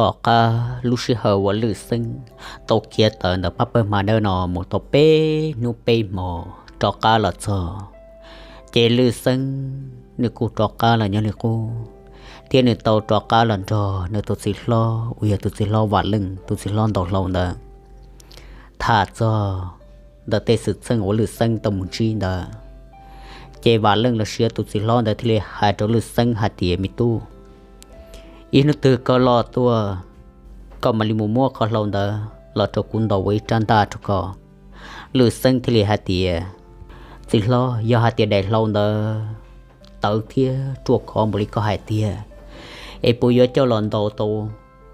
Tom qab lub sij hawm uas Lwm Xeeb tau khiav tawm ntawm pab pawg hma dawb no mus tau peb hnub peb hmo rov qab los txog, ces Lwm Xeeb nws kuj rov qab los nyob li qub, thiab nws tau rov qab los nrog nws tus txiv hlob uas yog tus txiv hlob Vam Leej, tus txiv hlob ntaus hlau ntawd, tham txog ntawm tej xwm txheej uas Lwm Xeeb tau mus ntsib ntawd. Ces Vam Leej los sis tus txiv hlob ntawd thiaj li hais rau Lwm Xeeb hais tias, me tub, ib hnub twg koj loj tuaj, koj mam li mus muab qhov hlau ntawd los rau kuv ntaus ua ib rab ntaj rau koj. Lwm Xeeb thiaj li hais tias, txiv hlob, yog hais tias daim hlau ntawd tawv thiab ruaj khov npaum li koj hais tiag, es puas yuav coj los ntaus tau,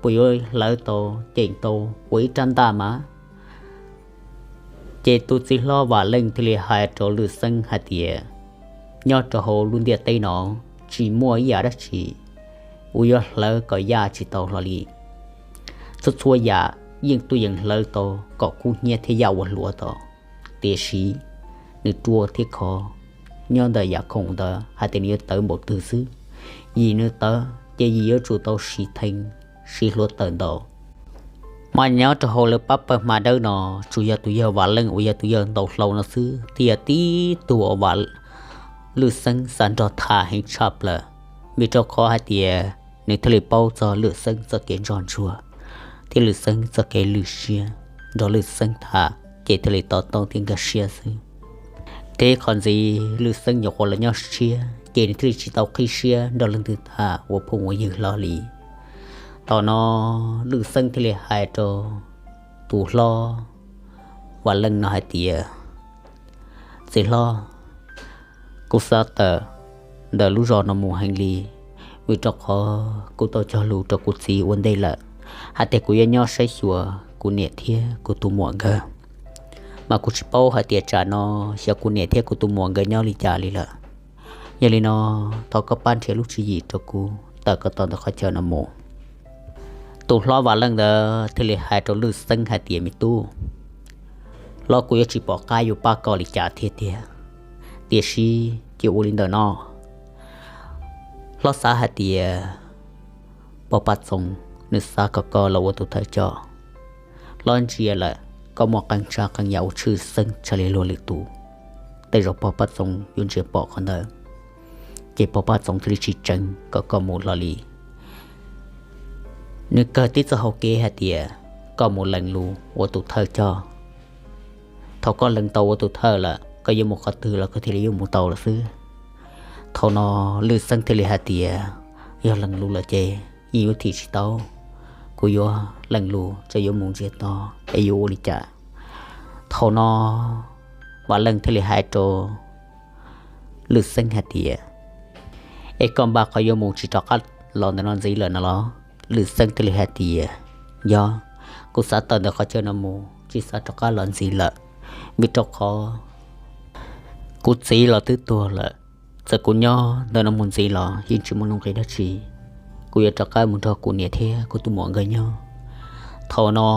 puas yuav hlawv tau, ceem tau ua ib rab ntaj mas? Ces tus txiv hlob Vam Leej thiaj li hais rau Lwm Xeeb hais tias, nyob rau hauv lub ntiaj teb no tsis muaj ib yam dab tsi uas yuav hlawv kom yaj tsis tau hlo li. Txhua txhua yam yeej tuaj yeem hlawv tau kom kub hnyiab thiab yaj ua hluav tau, tiam sis nws ruaj thiab khov nyob ntawm yam khoom ntawd hais tias nws yuav tawv npaum twg xwb. Yim nws tawv ces yim yuav tsum tau siv theej, siv hluav taws ntaus. Mas nyob rau hauv lawv pab pawg hma dawb no, tsuas yog tus yawg Vam Leej uas yog tus yawg ntaus hlau no xwb thiaj yog tib tug uas Vam, Lwm Xeeb xav nrog tham heev tshaj plaws, vim rau qhov hais tias nws thiaj li paub txog Lwm Xeeb txoj kev ntsoj ntsuag thiab Lwm Xeeb txoj kev lwj siab. Nrog Lwm Xeeb tham ces thiaj li to taub thiab nkag siab xwb. Thiab qhov ntxiv Lwm Xeeb nyuam qhuav los nyob tshiab ces nws thiaj li tsis tau qhib siab nrog leej twg tham ua phooj ua ywg hlo li. Thaum no Lwm Xeeb thiaj li hais rau tus hlob Vam Leej no hais tias, txiv hlob, kuv xav tawm ntawm lub zos no mus heev li, vim rau qhov kuv tau cog lus rau kuv txiv ua ntej lawm hais tias kuv yuav nyob saib xyuas kuv niam thiab kuv tus muam nkawd. Mas kuv tsis paub hais tias tsam no xyov kuv niam thiab kuv tus muam nkawd nyob li cas li lawm. Yog li no, thov koj pab nrhiav lub tswv yim rau kuv tawm kom tau ntawm qhov chaw no mus. Tus hlob Vam Leej ntawd thiaj li hais rau Lwm Xeeb hais tias, me tub, hlob kuj yuav tsis pom qab yuav pab koj li cas thiab tiag, tiam sis cia ua li ntawm no. Hlob xav hais tias pog Paj Txoov nws xav kom koj los ua tus thawj coj. Hlob ntsia lawm koj muaj qee tsav qee yam uas tshwj xeeb tshaj li luag lwm tus, tej zaum pog Paj Txoov yuav ntsia pom qhov ntawd, ces pog Paj Txoov thiaj li tsis tseev kom koj mus hlo li. Nws kawg tib txoj hau kev hais tias koj mus lees lus ua tus thawj coj. Thaum koj lees tau ua tus thawj lawm, koj yuav mus qhov twg los koj thiaj li yuav mus tau lawm xwb. Thaum no Lwm Xeeb thiaj li hais tias, yog lees lus lawm ces yeej yuav thim tsis tau, kuv yuav lees lus tso yuav mus ntsiag to es yuav ua li cas. Thaum no Vam Leej thiaj li hais rau Lwm Xeeb hais tias, es koj npaj qhov yuav mus tsis rov qab los ntawm no ntxiv lawm no los? Lwm Xeeb thiaj li hais tias, yog, kuv xav tawm ntawm qhov chaw no mus tsis xav rov qab los ntxiv lawm, vim rau qhov kuv txiv los twb tuag lawm. Txawm kuv nyob ntawm no mus ntxiv los yeej tsis muaj nuj nqis dab tsi, kuv yuav rov qab mus nrog kuv niam thiab kuv tus muam nkawd nyob. Thaum no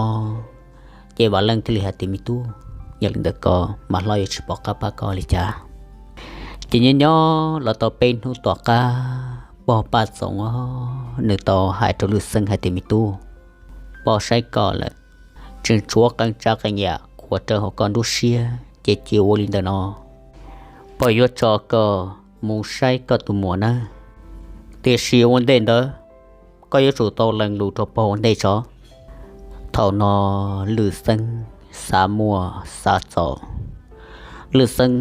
ces Vam Leej thiaj li hais tias, me tub, yog li ntawd koj mas hlob yuav tsis pom qab pab koj li cas. Ces nyob nyob los tau peb hnub tom qab, pog Paj Txoov nws tau hais rau Lwm Xeeb hais tias, me tub, pog saib koj lawm, tseem tshuav qee tsav qee yam qhuav raws hauv koj nruab siab, ces cia ua li ntawm no, pog yuav tso koj mus saib koj tus muam nawb. Tiam sis ua ntej ntawd, koj yuav tsum tau lees lus rau pog ua ntej tso. Thaum no Lwm Xeeb xav muaj xav txaus, Lwm Xeeb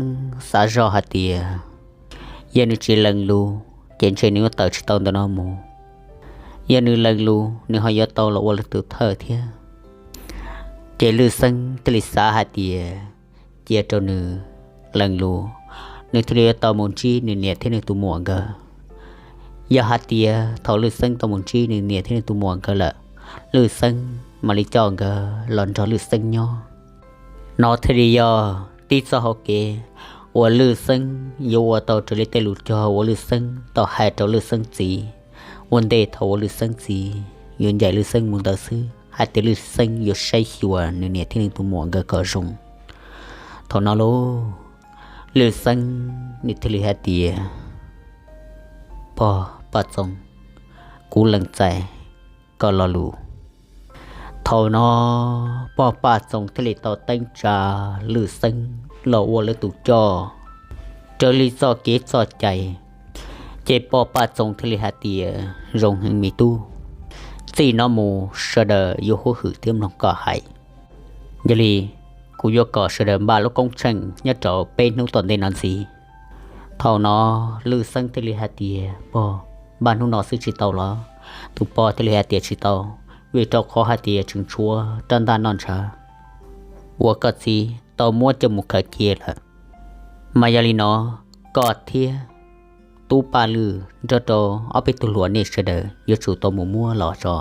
xav zoj hais tias, yog nws tsis lees lus ces ntshe nws yuav tawm tsis tau ntawm no mus. Yog nws lees lus nws ho yuav tau los ua lwm tus thawj thiab. Ces Lwm Xeeb thiaj li xav hais tias, cia rau nws lees lus, nws thiaj li yuav tau mus ntsib nws niam thiab nws tus muam nkawd. Yog hais tias thaum Lwm Xeeb tau mus ntsib nws niam thiab nws tus muam nkawd lawm, Lwm Xeeb mam li coj nkawd los nrog Lwm Xeeb nyob. No thiaj li yog tib txoj hau kev uas Lwm Xeeb yuav ua tau raws li tej lus cog uas Lwm Xeeb tau hais rau Lwm Xeeb txiv ua ntej thaum uas Lwm Xeeb txiv yuav ncaim Lwm Xeeb mus ntawd xwb, hais tias Lwm Xeeb yuav saib xyuas nws niam thiab nws tus muam nkawd kom zoo. Thaum no lauj, Lwm Xeeb nws thiaj li hais tias, pog Paj Txoov, kuv lees txais koj lo lus. Thaum no pog Paj Txoos thiaj li tau teeb tsa Lwj Xeeb los ua lawv tus coj raws li txoj kev txoj cai. Ces pog Paj Txoos thiaj li hais tias, zoo heev me tub, txij no mus sawv daws yuav huab hwm thiab mloog koj hais. Yog li kuv yuav kom sawv daws npaj lub koob tsheej nyob rau peb hnub tom ntej no ntxiv. Thaum no Lwj Xeeb thiaj li hais tias, pog, npaj hnub no xwb tsis tau los? Tus pog thiaj li hais tias tsis tau, vim rau qhov hais tias tseem tshuav rab ntaj noj ntshav uas koj txiv tau muab coj mus khaws cia lawm. Mas yog li no, koj thiab tub Paj Lwj nrog rau ob peb tug hluas nej sawv daws yuav tsum tau mus muab los tso.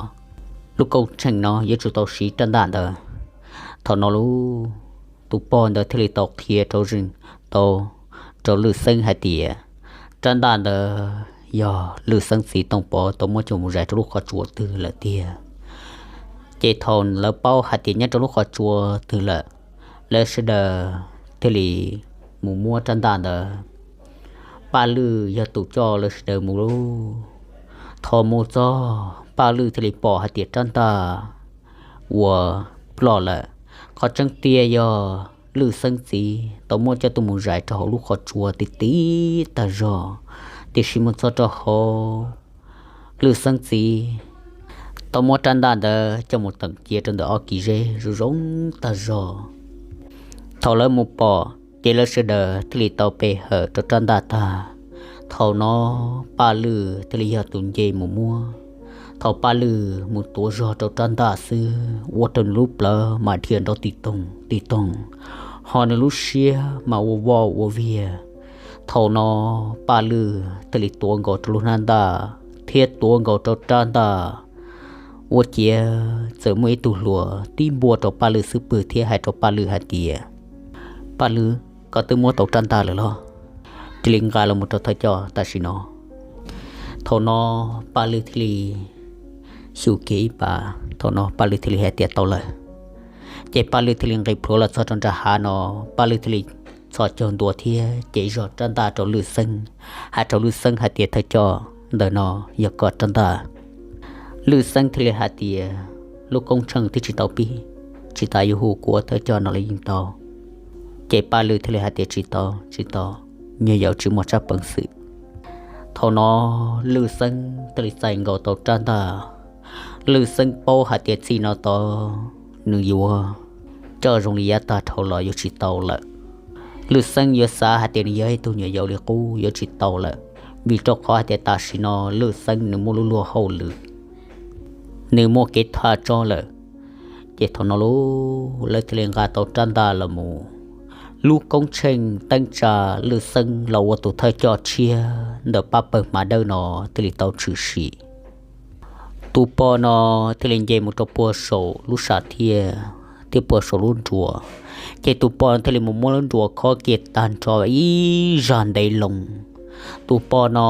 Lub koob tsheej no yuav tsum tau siv rab ntaj ntawd. Thaum no lub, tus pog ntawd thiaj li tau qhia rau zeej tau rau Lwj Xeeb hais tias rab ntaj ntawd yog Lwj Xeeb txiv Tooj Pov tau muab coj mus zais rau lub qhov tsua twg lawm tiag. Ces thaum lawv paub hais tias nyob rau lub qhov tsua twg lawm, lawv sawv daws thiaj li mus muab rab ntaj ntawd. Paj Lwj yog tus coj lawv sawv daws mus lauj. Thaum mus txog Paj Lwj thiaj li pom hais tias rab ntaj uas ploj lawm, qhov tseeb tiag yog Lwj Xeeb txiv tau muab coj tuaj mus zais rau hauv lub qhov tsua tib tib tag zog. Tiam sis mus txog rau hauv, Lwj Xeeb txiv tau muab rab ntaj ntawd coj mus teem cia rau ntawm ob kis zeb zoo zoo tag zog. Thaum lawv mus pom ces lawv sawv daws thiaj li tau pe hawm rau rab ntaj tag. Thaum no Paj Lwj thiaj li yog tus nce mus muab. Thaum Paj Lwj mus tuav zog rau rab ntaj xwb, ua rau nws lub plawv mas dhia nrov ti toog ti toog, ho nws lub siab mas ua voj ua viag. Thaum no Paj Lwj thiaj li tuav nkaus rau lub hnab ntaj thiab tuav nkaus rau rab ntaj. Ua ciav txawm muaj ib tug hluas tib npuaj rau Paj Lwj xub pwg thiab hais rau Paj Lwj hais tias, Paj Lwj, koj twb muab tau rab ntaj lawm los? Cia li nqa los mus rau thawj coj tam sim no. Thaum no Paj Lwj thiaj li xyu kiag ib pas, thaum no Paj Lwj thiaj li hais tias, tau lawm. Ces Paj Lwj thiaj li nqis plhuav los txog rau nram hav no, Paj Lwj thiaj li txhos caug ntua thiab cev zog rab ntaj rau Lwj Xeeb, hais rau Lwj Xeeb hais tias, thawj coj, ntawm no yog koj rab ntaj. Lwj Xeeb thiaj li hais tias, lub koob tsheej twb tsis tau pib, tsis tas yuav hu kuv ua thawj coj no los yeej tau. Ces Paj Lwj thiaj li hais tias, tsis tau, tsis tau, nyuag yaus tsis muaj tsab peev xwm. Thaum no Lwj Xeeb thiaj li txais nkaus tau rab ntaj. Lwj Xeeb paub hais tias txij no tod nws yuav coj zoo li yav tag dhau los yuav tsis tau lawm. Lwj Xeeb yuav xav hais tias nws yog ib tug nyuam yaus li qub yuav tsis tau lawm, vim rau qhov hais tias tam sim no Lwj Xeeb nws muaj lub luag hauj lwm, nws muaj kev thaj tsob lawm. Ces thaum no lub, lawv thiaj li nqa tau rab ntaj los mus. Lub koob tsheej teeb tsa Lwj Xeeb los ua tus thawj coj tshiab ntawm pab pawg Hma Dawb no thiaj li tau tshwm sim. Tus pog no thiaj li nce mus rau puag saum lub sam thiaj, thiab puag saum lub nruas. Ces tus pog no thiaj li mus muab lub nruas khob kiag tag nrho ib zaj ntev loo. Tus pog no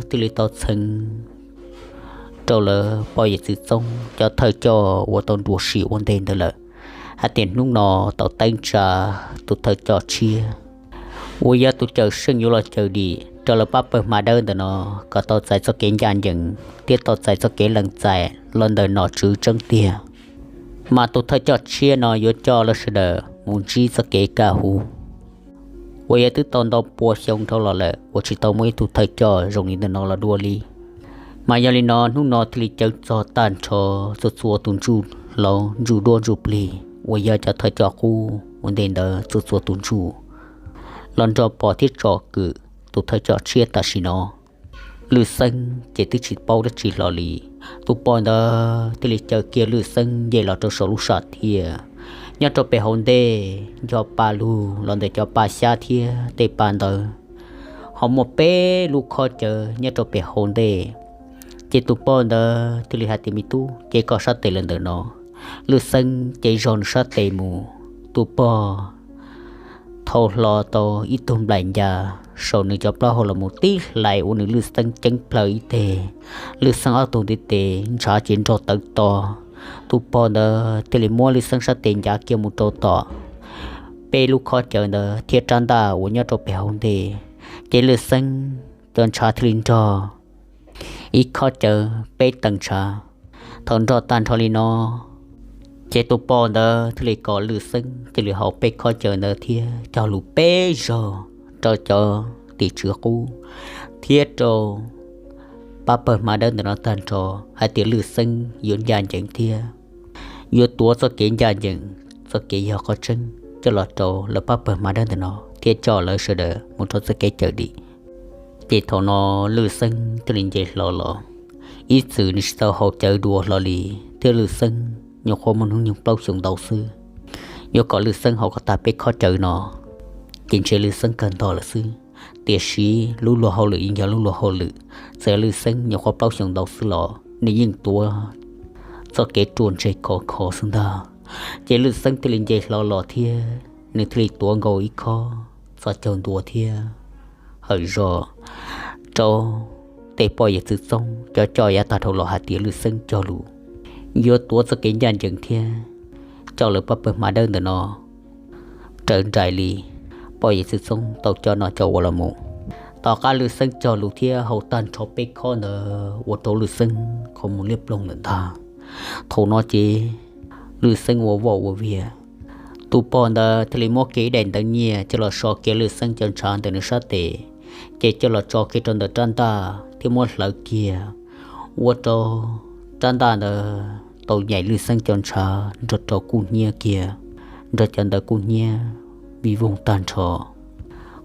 thiaj li tau txheev rau lawv poj yawm txwv txoob cov thawj coj uas tau nruas sim ua ntej ntawd lawm hais tias hnub no tau teeb tsa tus thawj coj tshiab uas yog tus cawm seej yuav los cawm dim rau lawv pab pawg Hma Dawb ntawm no kom tau txais txoj kev ncaj ncees thiab tau txais txoj kev lees txais los ntawm nom tswv tseeb tiag. Mas tus thawj coj tshiab no yuav coj lawv sawv daws mus ntsib txoj kev kaj huv uas yog twb tau ntau pua xyoo dhau los lawm uas tsis tau muaj ib tug thawj coj zoo li ntawm no los dua li. Mas yog li no hnub no thiaj li cawv txog tag nrho txhua txhua tus ntsuj hlauv ntsuj duab ntsuj plig uas yog cov thawj coj qub ua ntej ntawd txhua txhua tus ntsuj los nrog pom thiab tsom kwm tus thawj coj tshiab tam sim no. Lwj Xeeb ces twb tsis paub dab tsi hlo li. Tus pog ntawd thiaj li caw kiag Lwj Xeeb nce los rau saum lub sam thiaj. Nyob rau pem hauv ntej nco pa lug los ntawm cov pa xyab thiab tej pa ntawd, ho muaj peb lub khob cawv nyob rau pem hauv ntej. Ces tus pog ntawd thiaj li hais tias, me tub, ces koj sab tes los ntawm no. Lwj Xeeb ces zog nws sab tes mus. Tus pog thau hlo tau ib tug nplaim ncas saum nws cov plaub hau los mus tib hlais ua nws Lwj Xeeb ceeb plhaw ib teg. Lwj Xeeb ob tug ntiv tes ntshav ces nrog tawv to. Tus pog ntawd thiaj li muab Lwj Xeeb sab tes ncav kiag mus rau tom peb lub khob cawv ntawd thiab rab ntaj uas nyob rau pem hauv ntej. Ces Lwj Xeeb cov ntshav thiaj li nrog ib khob cawv peb tee ntshav. Thaum nrog tag nrho li no, ces tus pog ntawd thiaj li kom Lwj Xeeb cia li haus peb khob cawv ntawd thiab cog lus peb zaug rau cov tim tswv qub thiab rau pab pawg hma dawb ntawm no tag nrho hais tias Lwj Xeeb yuav ncaj ncees thiab yuav tuav txoj kev ncaj ncees, txoj kev yog qhov tseeb coj los rau lawv pab pawg hma dawb ntawm no thiab coj lawv sawv daws mus rau txoj kev cawm dim. Ces thaum no Lwj Xeeb thiaj li nce hlo los, ib txwm nws tsis tau haus cawv dua hlo li, thiab Lwj Xeeb nyuam qhuav muaj hnub nyoog plaub xyoos ntau xwb. Yuav kom Lwj Xeeb haus kom tag peb khob cawv no, ces ntshe Lwj Xeeb kawg ntog lawm xwb. Tiam sis lub luag hauj lwm yeej yog lub luag hauj lwm, txawm Lwj Xeeb nyuam qhuav plaub xyoos ntau xwb los nws yeej tuav txoj kev ruaj ntseg khov kho xwb ntag. Ces Lwj Xeeb thiaj li nce hlo los thiab nws thiaj li tuav nkaus ib khob txoj caug ntua thiab hawm zog rau tej poj yawm txwv txoob cov coj yav tag dhau los hais tias Lwj Xeeb cog lus yuav tuav txoj kev ncaj ncees thiab coj lawv pab pawg hma dawb ntawm no raws nraim li poj yawm txwv txoob tau coj noj coj ua los mus. Tom qab Lwj Xeeb cog lus thiab haus tag nrho peb khob ntawd ua rau Lwj Xeeb qhov muag liab ploog lawm ntag. Thaum no ces Lwj Xeeb ua voj ua viag, tus pog ntawd thiaj li muab kiag ib daim ntawv nyiaj coj los so kiag Lwj Xeeb cov ntshav ntawm nws sab tes, ces coj los tso kiag rau ntawm rab ntaj thiab muab hlawv kiag, ua rau rab ntaj ntawd tau nyaim Lwj Xeeb cov ntshav nrog rau kub hnyiab kiag, nrog cov ntawd kub hnyiab vij voog tag nrho.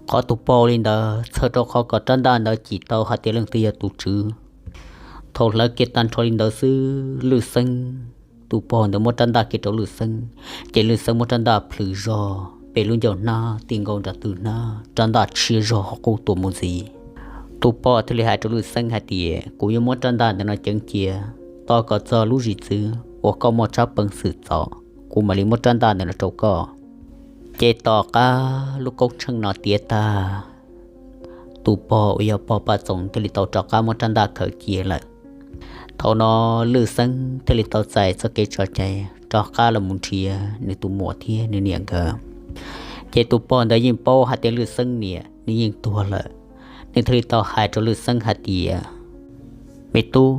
Qhov tus pog li ntawd txhawj rau qhov kom rab ntaj ntawd cim tau hais tias leej twg yog tus tswv. Thaum hlawv kiag tag nrho li ntawd xwb, Lwj Xeeb, tus pog ntawd muab rab ntaj kiag rau Lwj Xeeb, ces Lwj Xeeb muab rab ntaj plhws zog pem lub ncauj hnab ti nkaus nram tw hnab, rab ntaj tshiab zog ho qub tuaj mus ntxiv. Tus pog thiaj li hais rau Lwj Xeeb hais tias, kuv yuav muab rab ntaj ntawm no ceev cia, tos kom txog lub zim txwv uas koj muaj tsab peev xwm txov, kuv mam li muab rab ntaj ntawm no rau koj. Ces tom qab lub koob tsheej no tiav tag, tus pog uas yog pog Paj Txoos thiaj li tau rov qab muab rab ntaj khaws cia lawm. Thaum no Lwj Xeeb thiaj li tau txais txoj kev tso cai rov qab los mus nrhiav nws tus muam thiab nws niam nkawd. Ces tus pog ntawd yeej paub hais tias Lwj Xeeb niam nws yeej tuag lawm, nws thiaj li tau hais rau Lwj Xeeb hais tias, me tub,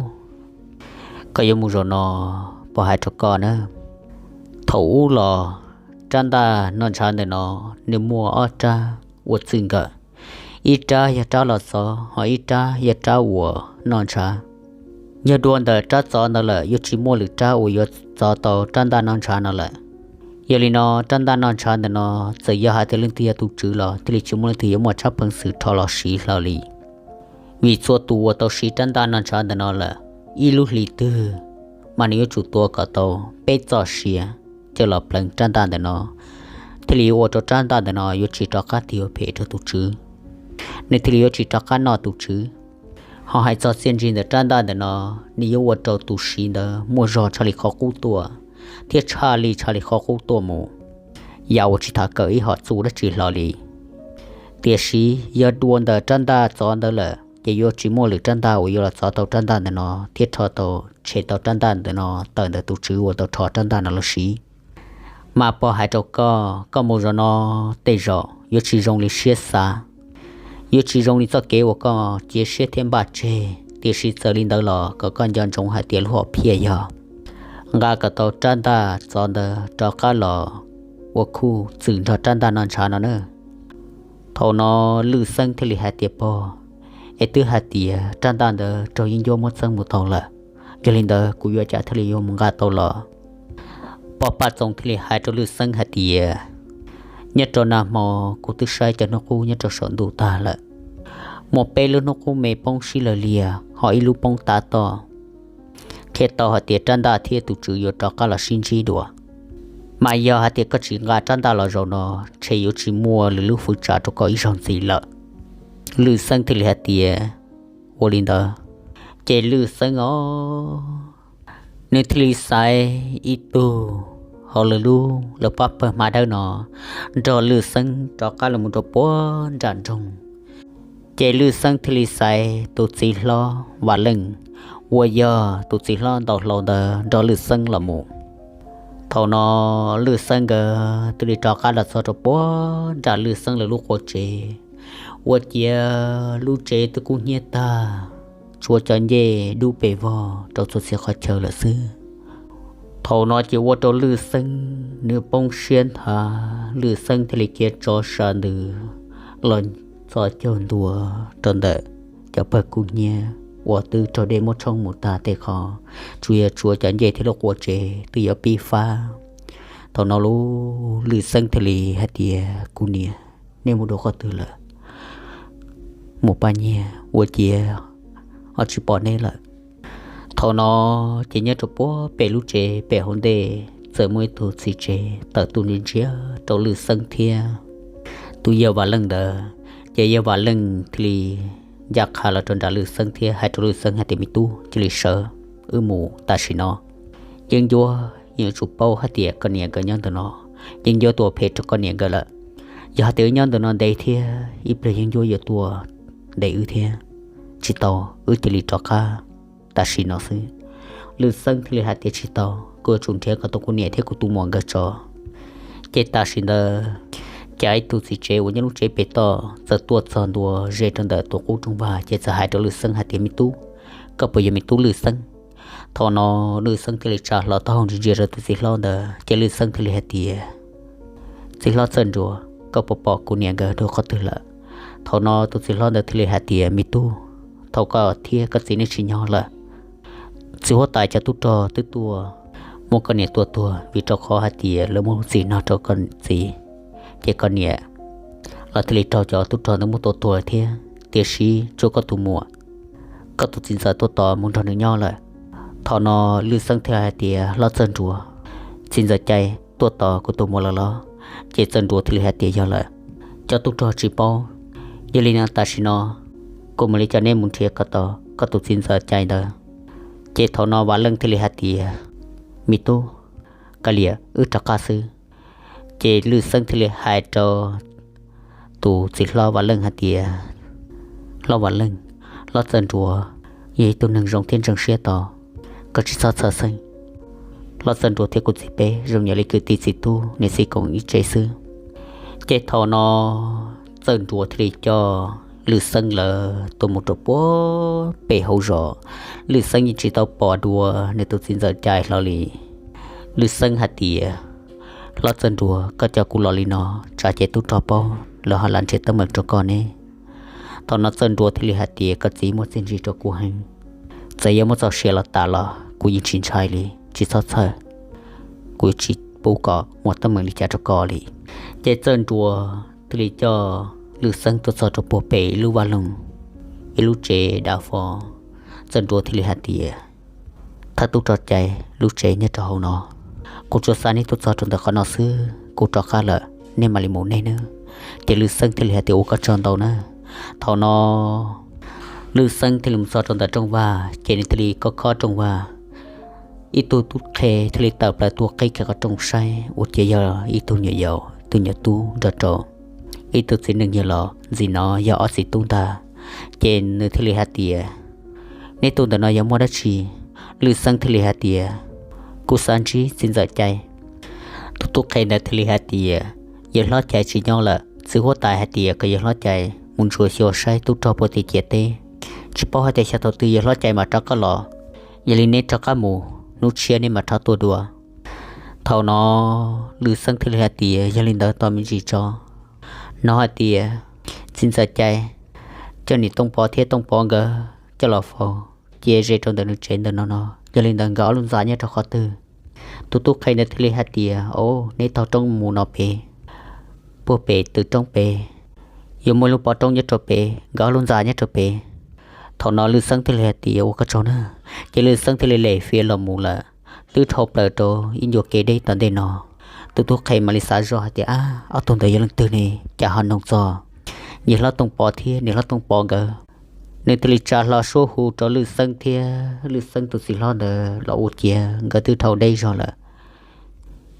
koj yuav mus zaum no, pog hais rau koj na, thaum ub los rab ntaj noj ntshav ntawm no nws muaj ob rab ua txwj nkawm, ib rab yog rab los txov, ho ib rab yog rab uas noj ntshav. Yog dua ntawm rab txov ntawd lawm yuav tsis muaj lwm rab uas yuav txov tau rab ntaj noj ntshav no lawm. Yog li no rab ntaj noj ntshav ntawm no txawm yog hais tias leej twg yog tus tswv los thiaj li tsis muaj leej twg yuav muaj tsab peev xwm rho los siv hlo li. Vim txhua tus uas tau siv rab ntaj noj ntshav ntawm no lawm, ib lub hlis twg mas nws yuav tsum tua kom tau peb txoj sia coj los pleev rab ntaj ntawm no, thiaj li yuav ua rau rab ntaj ntawm no yuav tsis rov qab tig ua phem rau tus tswv, nws thiaj li yuav tsis rov qab noj tus tswv. Ho hais txog txiaj ntsig ntawm rab ntaj ntawm no, nws yuav ua rau tus siv ntawd muaj zog tshaj li qhov qub tuaj, thiab tshaj li tshaj li qhov qub tuaj mus, yam uas tsis tham kawm ib hom txuj dab tsi hlo li. Tiam sis yog dua ntawm rab ntaj txov ntawd lawm ces yuav tsis muaj lwm rab ntaj uas yuav los txov tau rab ntaj ntawm no thiab rho tau tshem tau rab ntaj ntawm no tawm ntawm tus tswv uas tau rho rab ntaj no los siv. Mas pog hais rau koj, koj mus zaum no tej zaum yuav tsis zoo li siab xav, yuav tsis zoo li txoj kev uas koj cia siab thiab npaj tseg, tiam sis txawm li ntawd los kom koj nco ntsoov hais tias lub hom phiaj yog nqa kom tau rab ntaj txov ntawd rov qab los ua khub txwm nrog rab ntaj noj ntshav no na. Thaum no Lwj Xeeb thiaj li hais tias, pog, es twb hais tias rab ntaj ntawd raug yeeb ncuab muab txeeb mus tau lawm, yog li ntawd kuv yuav ua cas thiaj li yuav mus nqa tau los? Pog Paj Txoos thiaj li hais rau Lwj Xeeb hais tias, nyob rau nag hmo kuv twb saib cov hnub qub nyob rau saum ntuj tag lawm, muaj peb lub hnub qub me poob sib law liag ho ib lub poob tav toj, qhia tau hais tias rab ntaj thiab tus tswv yuav rov qab los sib ntsib dua. Mas yog hais tias koj tsis nqa rab ntaj los zaum no, ntshe yuav tsis muaj lwm lub fwv tsam rau koj ib zaug ntxiv lawm. Lwj Xeeb thiaj li hais tias, ua li ntawd. Ces Lwj Xeeb os, nws thiaj li xaiv ib tug hauv lawv lub, lawv pab pawg hma dawb no nrog Lwj Xeeb rov qab los mus rau puag nram nroog. Ces Lwj Xeeb thiaj li xaiv tus txiv hlob Vam Leej uas yog tus txiv hlob ntaus hlau ntawd nrog Lwj Xeeb los mus. Thaum no Lwj Xeeb nkawd thiaj li rov qab los txog rau puag nram Lwj Xeeb lawv lub qua tsev, ua ciav lub tsev twb kub hnyiab tag. tshuav cov ncej dub pes vog rau txhua txhia qhov chaw lawm xwb. Thaum no ces ua rau Lwj Xeeb nws poob siab nthav, Lwj Xeeb thiaj li khiav tso sa ntws los txog caug ntua rau ntawm cov pawg kub hnyiab uas twb raug dej muab tshoob mus tag tej qho, tsuas yog tshuav cov ncej thiab lub qua tsev twb yuav pib fab. Thaum no lub Lwj Xeeb thiaj li hais tias, Kuv niam, nej mus dua qhov twg lawm? Mus pab nyiag ua ciav ho tsis pom neb lawm. Thaum no ces nyob rau puag pem lub tsev pem hauv ntej txawm muaj ib tug txiv tsev tawm tuaj ntsia ntsia rau Lwj Xeeb thiab tus yawg Vam Leej ntawd. Ces yawg Vam Leej thiaj li ncaj qha los rau nram Lwj Xeeb thiab hais rau Lwj Xeeb hais tias, Me tub, cia li sawv, wb mus tam sim no. Yeeb Ncuab yeej yuav tsum paub hais tias koj niam nkawd nyob ntawm no, Yeeb Ncuab tua phem rau koj niam nkawd lawm. Yog hais tias wb nyob ntawm no ntev thiab ib pliag Yeeb Ncuab yuav tuaj ntes wb thiab. Tsis tau, wb cia li rov qab tam sim no xwb. Lwj Xeeb thiaj li hais tias, Tsis tau, kuv yuav tsum nrhiav kom tau kuv niam thiab kuv tus muam nkawd tso. Ces tam sim ntawd, cas ib tug txiv tsev uas nyob lub tsev pem toj txawm tuaj txog ntua ze rau ntawm tus qub rooj vag, ces txawm hais rau Lwj Xeeb hais tias, Me tub, koj puas yog me tub Lwj Xeeb? Thaum no Lwj Xeeb thiaj li tsa hlo taub hau ntsia ntsia rau tus txiv hlob ntawd, ces Lwj Xeeb thiaj li hais tias, Txiv hlob Txawj Nruas, koj puas pom kuv niam nkawd dua qhov twg lawm? Thaum no tus txiv hlob ntawd thiaj li hais tias, Me tub, thaum koj thiab koj txiv nej tsis nyob lawm, txiv huab tais cov tub rog twb tuaj muab koj niam tua tuag, vim rau qhov hais tias lawv muab lub txim no rau koj txiv, ces koj niam los thiaj li raug cov tub rog ntawd muab tua tuag lawm thiab. Tiam sis tshuav koj tus muam, koj tus txiv ntxawm tuaj tos mus nrog nws nyob lawm. Thaum no Lwj Xeeb thiaj hais tias, Hlob Txawj Nruas, txiv ntxawm Cai tuaj tos kuv tus muam lawm los? Ces Txawj Nruas thiaj li hais tias, Yog lawm, cov tub rog tsis paub. Yog li no tam sim no kuv mam li coj neb mus nrhiav kom tau koj tus txiv ntxawm Cai ntawd. Ces thaum no Vam Leej thiaj li hais tias, Me tub, kav liam, wb rov qab xwb. Ces Lwj Xeeb thiaj li hais rau tus txiv hlob Vam Leej hais tias, Hlob Vam Leej, hlob Txawj Nruas yog ib tug neeg zoo thiab ntseeg siab to, koj tsis txhob txhawj xeeb. Hlob Txawj Nruas thiab kuv txiv peb zoo nyob li kwv tij txiv tub niam txiv koom ib tsev xwb. Ces thaum no Txawj Nruas thiaj li coj Lwj Xeeb lawv tuaj mus rau puag pem hauv zos. Lwj Xeeb yeej tsis tau pom dua nws tus txiv ntxawm Cai hlo li. Lwj Xeeb hais tias, Hlob Txawj Nruas, koj coj kuv los li no, tsam ces tub rog paub lawv ho lam nrhiav teeb meem rau koj ne. Thaum no Txawj Nruas thiaj li hais tias, Koj txiv muaj txiaj ntsig rau kuv heev, txawm yuav muab txoj sia los tas los kuv yeej tsis ntshai li, tsis txhob txhawj, kuv tsis pub kom muaj teeb meem li cas rau koj li. Ces Txawj Nruas thiaj li coj Lwj Xeeb tuaj txog rau puag pem ib lub vaj loog, ib lub tsev dav fo. Txawj Nruas thiaj li hais tias, Thawj tub rog Cai, lub tsev nyob rau hauv no, kuv tsuas xa nej tuaj txog rau ntawm qhov no xwb, kuv rov qab lawm nej mam li mus nej nawb. Ces Lwj Xeeb thiaj li hais tias, Ua koj tsaug ntau nawb. Thaum no Lwj Xeeb thiaj li mus txog rau ntawm rooj vag, ces nws thiaj li khob khob rooj vag. Ib tug tub qhe thiaj li tawm plaws tuaj qhib kiag qhov rooj saib ua ciav yog ib tug nyuam yaus, tus nyuam tub nrog rau ib tug txiv neej yawg los, ntxim no yog ob txiv tub ntag. Ces nws thiaj li hais tias, Neb tuaj ntawm no yog muaj dab tsi? Lwj Xeeb thiaj li hais tias, Kuv xav ntsib txiv ntxawm Cai. Tus tub qhe ntawd thiaj li hais tias, Yawg hlob Cai tsis nyob lawm, txiv huab tais hais tias kom yawg hlob Cai mus ntsuas xyuas saib tub rog puas tiav ciam teb, tsis paub hais tias xyov thaum twg yawg hlob Cai mam rov qab los. Yog li neb rov qab mus, hnub tshiab neb mam rov tuaj dua. Thaum no Lwj Xeeb thiaj li hais tias, Yog li ntawd tos me ntsis tso. Hnov hais tias txiv ntxawm Cai coj niam Tooj Pov thiab Tooj Pov nkawd coj los faus cia ze rau ntawm nws tsev ntawm no no, yog li ntawd nkawd ob lub ntxa nyob rau qhov twg? Tus tub qhe ntawd thiaj li hais tias, Au, neb taug roob mus no pem, puag pem tw roob pem, yuav muaj ib lub pov roob nyob rau pem, nkawd ob lub ntxa nyob rau pem. Thaum no Lwj Xeeb thiaj li hais tias, Ua koj tsaug nawb. Ces Lwj Xeeb thiaj li lem fiav los mus lawm. Twb dhau plaws rau ib ncua kev deb tom ntej no, tus tub qhe mam li xav zoj hais tias, Ab, ob tug ntawd yog leej twg ne, cas ho noog txog yawg hlob Tooj Pov thiab niam hlob Tooj Pov nkawd? Nws thiaj li tsa hlo suab hu rau Lwj Xeeb thiab Lwj Xeeb tus txiv hlob ntawd los ua ciav nkawd twb dhau deb zog lawm,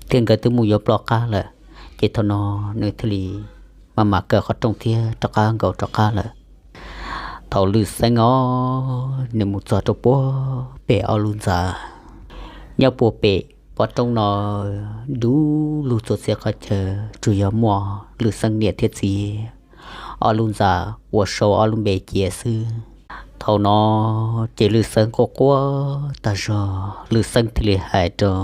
thiab nkawd twb mus yuav ploj qab lawm. Ces thaum no nws thiaj li maj mam kaw qhov rooj thiab rov qab nkaus rov qab lawm. Thaum Lwj Xeeb os, nws mus txog rau puag pem ob lub ntxa, nyob puag pem pov roob no, dub lug txhua txhia qhov chaw, tsuas yog muaj Lwj Xeeb niam thiab txiv ob lub ntxa ua sau ob lub npe cia xwb. Thaum no ces Lwj Xeeb quaj quaj tag zog, Lwj Xeeb thiaj li hais rau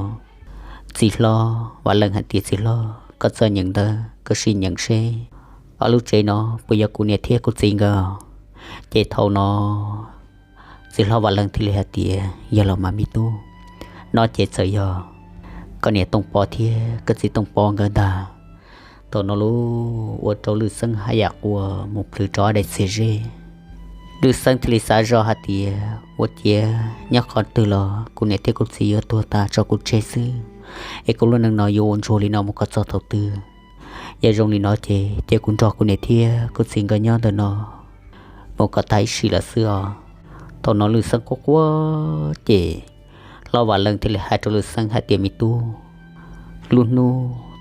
txiv hlob Vam Leej hais tias, Txiv hlob, koj txawj nyeem ntawv koj sim nyeem seb ob lub tsev no puas yog kuv niam thiab kuv txiv nkawd. Ces thaum no txiv hlob Vam Leej thiaj li hais tias, Yog los mas me tub, no ces txawm yog koj niam Tooj Pov thiab koj txiv Tooj Pov nkawd ntag. Thaum no lub ua rau Lwj Xeeb haj yam quaj mus plhws rau ob daim txiag zeb. Lwj Xeeb thiaj li xav zoj hais tias, Ua ciav nyob qhov twg los kuv niam thiab kuv txiv yuav tuag tas tso kuv tseg xwb, es kuv lub neej no yuav ua ntsuag li no mus kom txog thaum twg? Yog zoo li no ces cia kuv nrog kuv niam thiab kuv txiv nkawd nyob ntawm no mus kom tag ib sim lawm xwb os. Thaum no Lwj Xeeb quaj quaj ces hlob Vam Leej thiaj li hais rau Lwj Xeeb hais tias, Me tub, lub hnub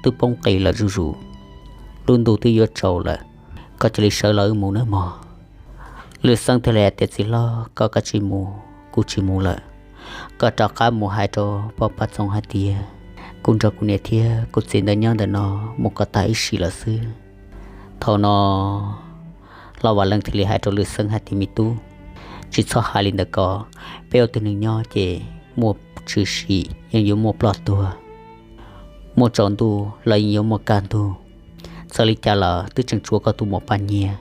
twb poob qis lawm zuj zus, lub ntuj twb yuav tsaus lawm, koj cia li sawv los wb mus nawb mog. Lwj Xeeb thiaj li hais tias, Txiv hlob, koj kav tsij mus, kuv tsis mus lawm. Koj rov qab mus hais rau pog Paj Txoov hais tias kuv nrog kuv niam thiab kuv txiv ntawd nyob ntawm no mus kom tag ib sim lawm xwb. Thaum no hlob Vam Leej thiaj li hais rau Lwj Xeeb hais tias, Me tub, tsis txhob hais li ntawd ko. Peb ua tus neeg nyob ces muaj tshwm sim yeej yuav muaj ploj tuag, muaj tsaus ntuj los yeej yuav muaj kaj ntug. Txawm li cas los twb tseem tshuav koj tus muam Paj Nyiag.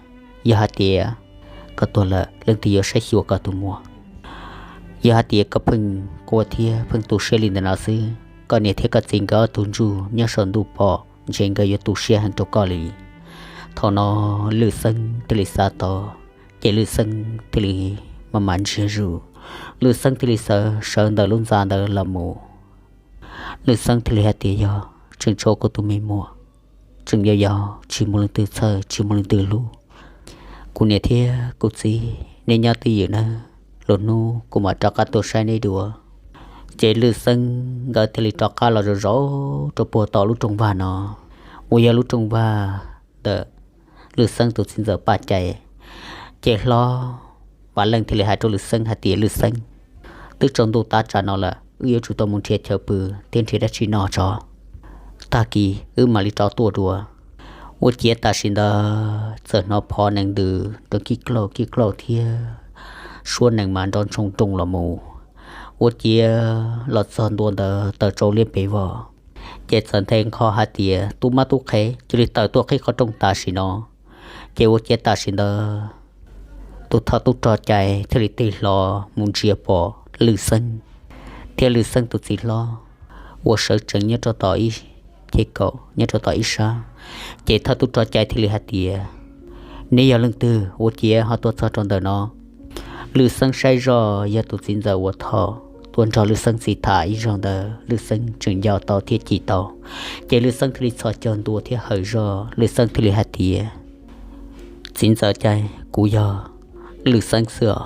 Yog hais tias koj tuag lawm, leej twg yuav saib xyuas koj tus muam? Yog hais tias koj pheej quaj thiab pheej tu siab li ntawm no xwb, koj niam thiab koj txiv nkawd ob tug ntsuj nyob saum ntuj pom ntshe nkawd yuav tu siab heev rau koj li. Thaum no Lwj Xeeb thiaj li xav tau, ces Lwj Xeeb thiaj li maj mam ntsiag zus, Lwj Xeeb thiaj li sawv sawv ntawm lub ntxa ntawd los mus. Lwj Xeeb thiaj li hais tias, Yog tseem tshuav kuv tus me muam, tseem yau yau, tsis muaj leej twg txhawj tsis muaj leej twg hlub. Kuv niam thiab kuv txiv neb nyob twj ywm nawb, lwm hnub kuv mam rov qab tuaj saib neb dua. Ces Lwj Xeeb nkawd thiaj li rov qab los zov zov rau puag tom lub rooj vag no, uas yog lub rooj vag ntawm Lwj Xeeb tus txiv ntxawm Paj Cai. Ces hlob Vam Leej thiaj li hais rau Lwj Xeeb hais tias, Lwj Xeeb, twb tsaus ntuj tav tsam no lawm, wb yuav tsum tau mus nrhiav chaw pw thiab nrhiav dab tsi noj tso, tag kis wb mam li rov tuaj dua. Ua ciav tam sim ntawd txawm hnov phov nees ntws rau kij klauj kij klauj thiab suab nees mas nrov ntshoo rooj los mus. Ua ciav los txog ntua ntawd taws tsau liab pes vog, ces txawm nthe nqho hais tias, Tub mab tub qhe, cia li tawm tuaj qhib qhov rooj tam sim no. Ces ua ciav tam sim ntawd tus thawj tub rog cai thiaj li tig hlo mus ntsia pom Lwj Xeeb thiab Lwj Xeeb tus txiv hlob uas sawv tsees nyob rau tom ib cheb kaum nyob rau tom ib sab. Ces thawj tub rog cai thiaj li hais tias, Neb yog leej twg ua ciav ho tuaj txog rau ntawm no? Lwj Xeeb saib zoj yog tus txiv ntxawm uas thaum tuaj nrog Lwj Xeeb txiv tham ib zaug ntawd Lwj Xeeb tseem nco tau thiab cim tau. Ces Lwj Xeeb thiaj li txhos caug ntua thiab hawm zog, Lwj Xeeb thiaj li hais tias, Txiv ntxawm cai, kuv yog Lwj Xeeb xwb os.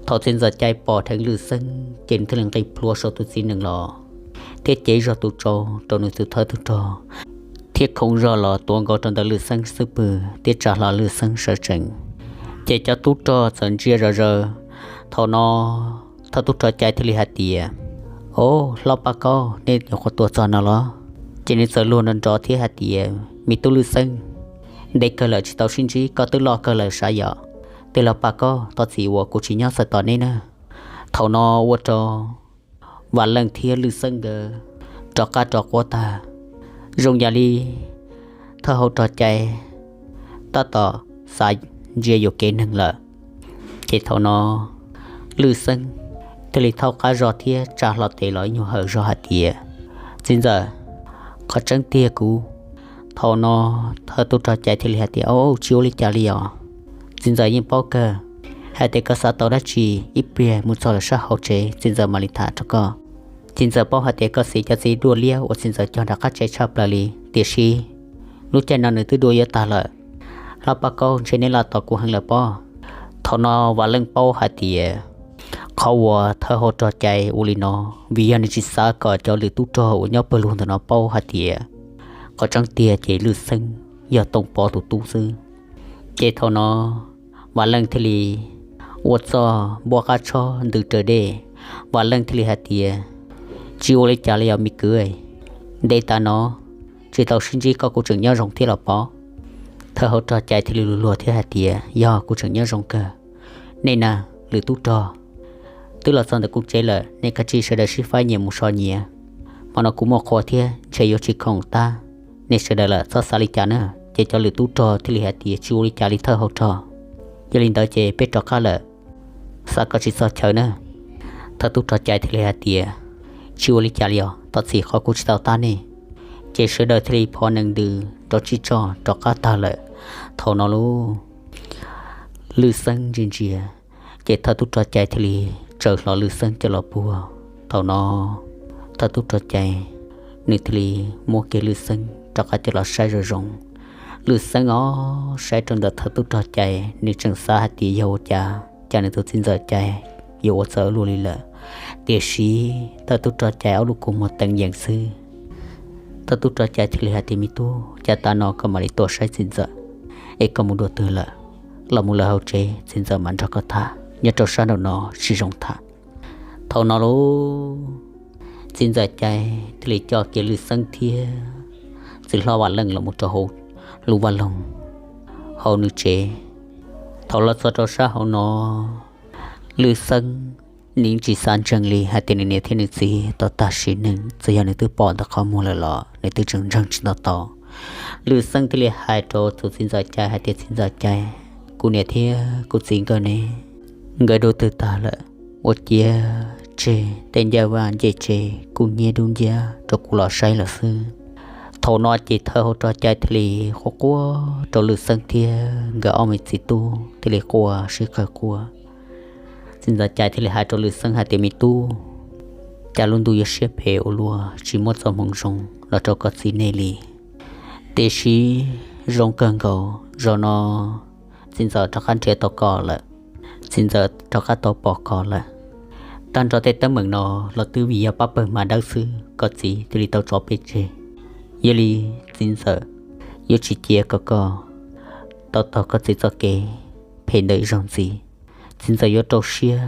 Thaum txiv ntxawm cai pom dheev Lwj Xeeb ces nws thiaj li nqis plhuav saum tus txiv nees los thiab cev zog tus tsau rau nws tus thawj tub rog, thiab khoov zog los tuav nkaus rau ntawm Lwj Xeeb xub pwg thiab tsa hlo Lwj Xeeb sawv tsees. Ces cov tub rog txawm ntsia zom zaws. Thaum no thawj tub rog cai thiaj li hais tias, Au, hlob Paj Kaub, nej nyuam qhuav tuaj txog no los? Ces nws txawm luag nrov nrov thiab hais tias, Me tub Lwj Xeeb, ntev kawg lawm tsis tau sib ntsib, koj twb loj kawg lawm sav yom. Tej laug Paj Kaub, thov txim uas kuv tsis nyob txog tos neb na. Thaum no ua rau Vam Leej thiab Lwj Xeeb nkawd rov qab rov quav tag, zoo yam li thawj hauv rog cai tab tom xav ntsia yuam kev neeg lawm. Ces thaum no Lwj Xeeb thiaj li thaub qab zog thiab tsa hlo tes los ib nyuag hawm zog hais tias, Txiv ntxawm, qhov tseeb tiag kuv. Thaum no thawj tub rog cai thiaj li hais tias, Au, tsis ua li cas li os. Txiv ntxawm yeej paub kawg hais tias koj xav tau dab tsi, ib pliag mus txog lawm sab hauv tsev txiv ntxawm mam li tham rau koj. Txiv ntxawm paub hais tias koj xiv cov txiv duaj liab uas txiv ntxawm cog nram qab tsev tshaj plaws li, tiam sis lub caij no nws twb dua yuav tag lawm. Hlob Paj Kaub, ntshe neb laj tos kuv heev lawm pob. Thaum no Vam Leej paub hais tias qhov uas thawj hauv rog cai ua li no vim yog nws tsis xav kom cov lwm tub rog uas nyob pawg lug ntawm no paub hais tias qhov tseeb tiag ces Lwj Xeeb yog Tooj Pov tus tub xwb. Ces thaum no Vam Leej thiaj li ua txoj npuab qab tshob ntws raws dej. Vam Leej thiaj li hais tias, Tsis ua li cas li os me kwv, ntev tas no tsis tau sib ntsib, koj kuj tseem nyob zoo thiab los pob? Thawj hauv rog cai thiaj li luag luag thiab hais tias, Yog, kuv tseem nyob zoo kawg. Nej na, lwm tub rog twb los txog ntawm kuv tsev lawm, nej kav tsij sawv daws sib faib nyias mus so nyias. Hmo no kuv muaj qhua thiab ntshe yuav tsis khoom tab nej sawv daws lawm, txhob xav li cas na. Ces cov lwm tub rog thiaj li hais tias, tsis ua li cas li thawj hauv rog, yog li ntawd ces peb rov qab lawm, xav kom tsis txog chaw na. Thawj tub rog Cai thiaj li hais tias, tsis ua li cas li os, thov txim qhov kuv tsis tau tab nej. Ces sawv daws thiaj li phov nees ntws nrov tsib tsoj rov qab tag lawm. Thaum no lub Lwm Xeeb ntsia ntsia, ces thawj tub rog Cai thiaj li tsaws hlo Lwm Xeeb coj los puag. Thaum no thawj tub rog Cai nws thiaj li muab kiag Lwm Xeeb rov qab coj los saib zoo zoo. Lwm Xeeb os, saib rau ntawm thawj tub rog Cai, nws tseem xav hais tias yog ua cas cas nws tus txiv ntxawm Cai yuav ua txawv luaj li lawm. Tiam sis thawj tub rog Cai ob lub kua muag teev yees xwb. Thawj tub rog Cai thiaj li hais tias, me tub, cas tav no koj mam li tuaj saib txiv ntxawm, es koj mus dua twg lawm? Los mus lawm hauv tsev, txiv ntxawm mam nrog koj tham, nyob rau sab nraum no tsis zoo tham. Thaum no lub txiv ntxawm Cai thiaj li coj kiag Lwm Xeeb thiab txiv hlob Vam Leej los mus rau hauv lub vaj loog hauv nws tsev. Thaum los txog rau sab hauv no, Lwm Xeeb nws tsis xav ntseeg li hais tias nws niam thiab nws txiv tau tag sim neej, txawm yog nws twb pom ntawm qhov muag lawm los nws twb tseem ntseeg tsis tau tau. Lwm Xeeb thiaj li hais rau tus txiv ntxawm Cai hais tias, txiv ntxawm Cai, kuv niam thiab kuv txiv nkawd ne, nkawd dua twg tag lawm? Ua ciav tseg tej ncaj vaj ncej tsev kub hnyiab dub nciab rau kuv los saib lawm xwb. Thaum no ces thawj hauv rog Cai thiaj li quaj quaj rau Lwm Xeeb thiab nkawd ob me txiv tub thiaj li quaj sib qawg quaj. Txiv ntxawm Cai thiaj li hais rau Lwm Xeeb hais tias, me tub, cas lub ntuj yuav siab phem ua luaj, tsis muab txoj hmoo zoo los rau koj txiv nej li. Tiam sis zoo kawg nkaus, zaum no txiv ntxawm rov qab nrhiav tau koj lawm, txiv ntxawm rov qab tau pom koj lawm. Tag nrho tej teeb meem no los twb vim yog pab pawg hma dawb xwb, koj txiv thiaj li tau tso peb tseg. Yog li txiv ntxawm yuav tsis cia kom koj tau taug koj txiv txoj kev phem ntawd ib zaug ntxiv. Txiv ntxawm yuav rau siab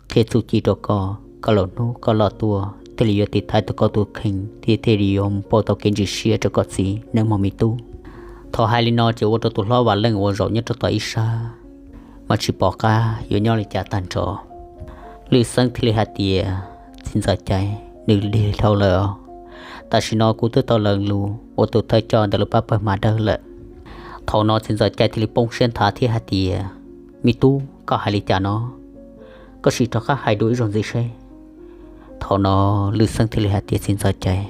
qhia txuj ci rau koj, kom lwm hnub koj loj tuaj thiaj li yuav tiv thaiv tau koj tus kheej thiab thiaj li yuav mus pauj tau kev ntseeg siab rau koj txiv nawb mog me tub. Thaum hais li no ces ua rau tus hlob Vam Leej uas zaum nyob rau tom ib sab mas tsis pom qab yuav nyob li cas tag nrho. Lwm Xeeb thiaj li hais tias, txiv ntxawm Cai, nws lig dhau lawm os. Tam sim no kuv twb tau lees lus ua tus thawj coj ntawm lub pab pawg hma dawb lawm. Thaum no txiv ntxawm Cai thiaj li poob siab nthav thiab hais tias, me tub, koj hais li cas no? Koj sim rov qab hais dua ib zaug ntxiv seb. Thaum no Lwm Xeeb thiaj li hais tias, txiv ntxawm Cai,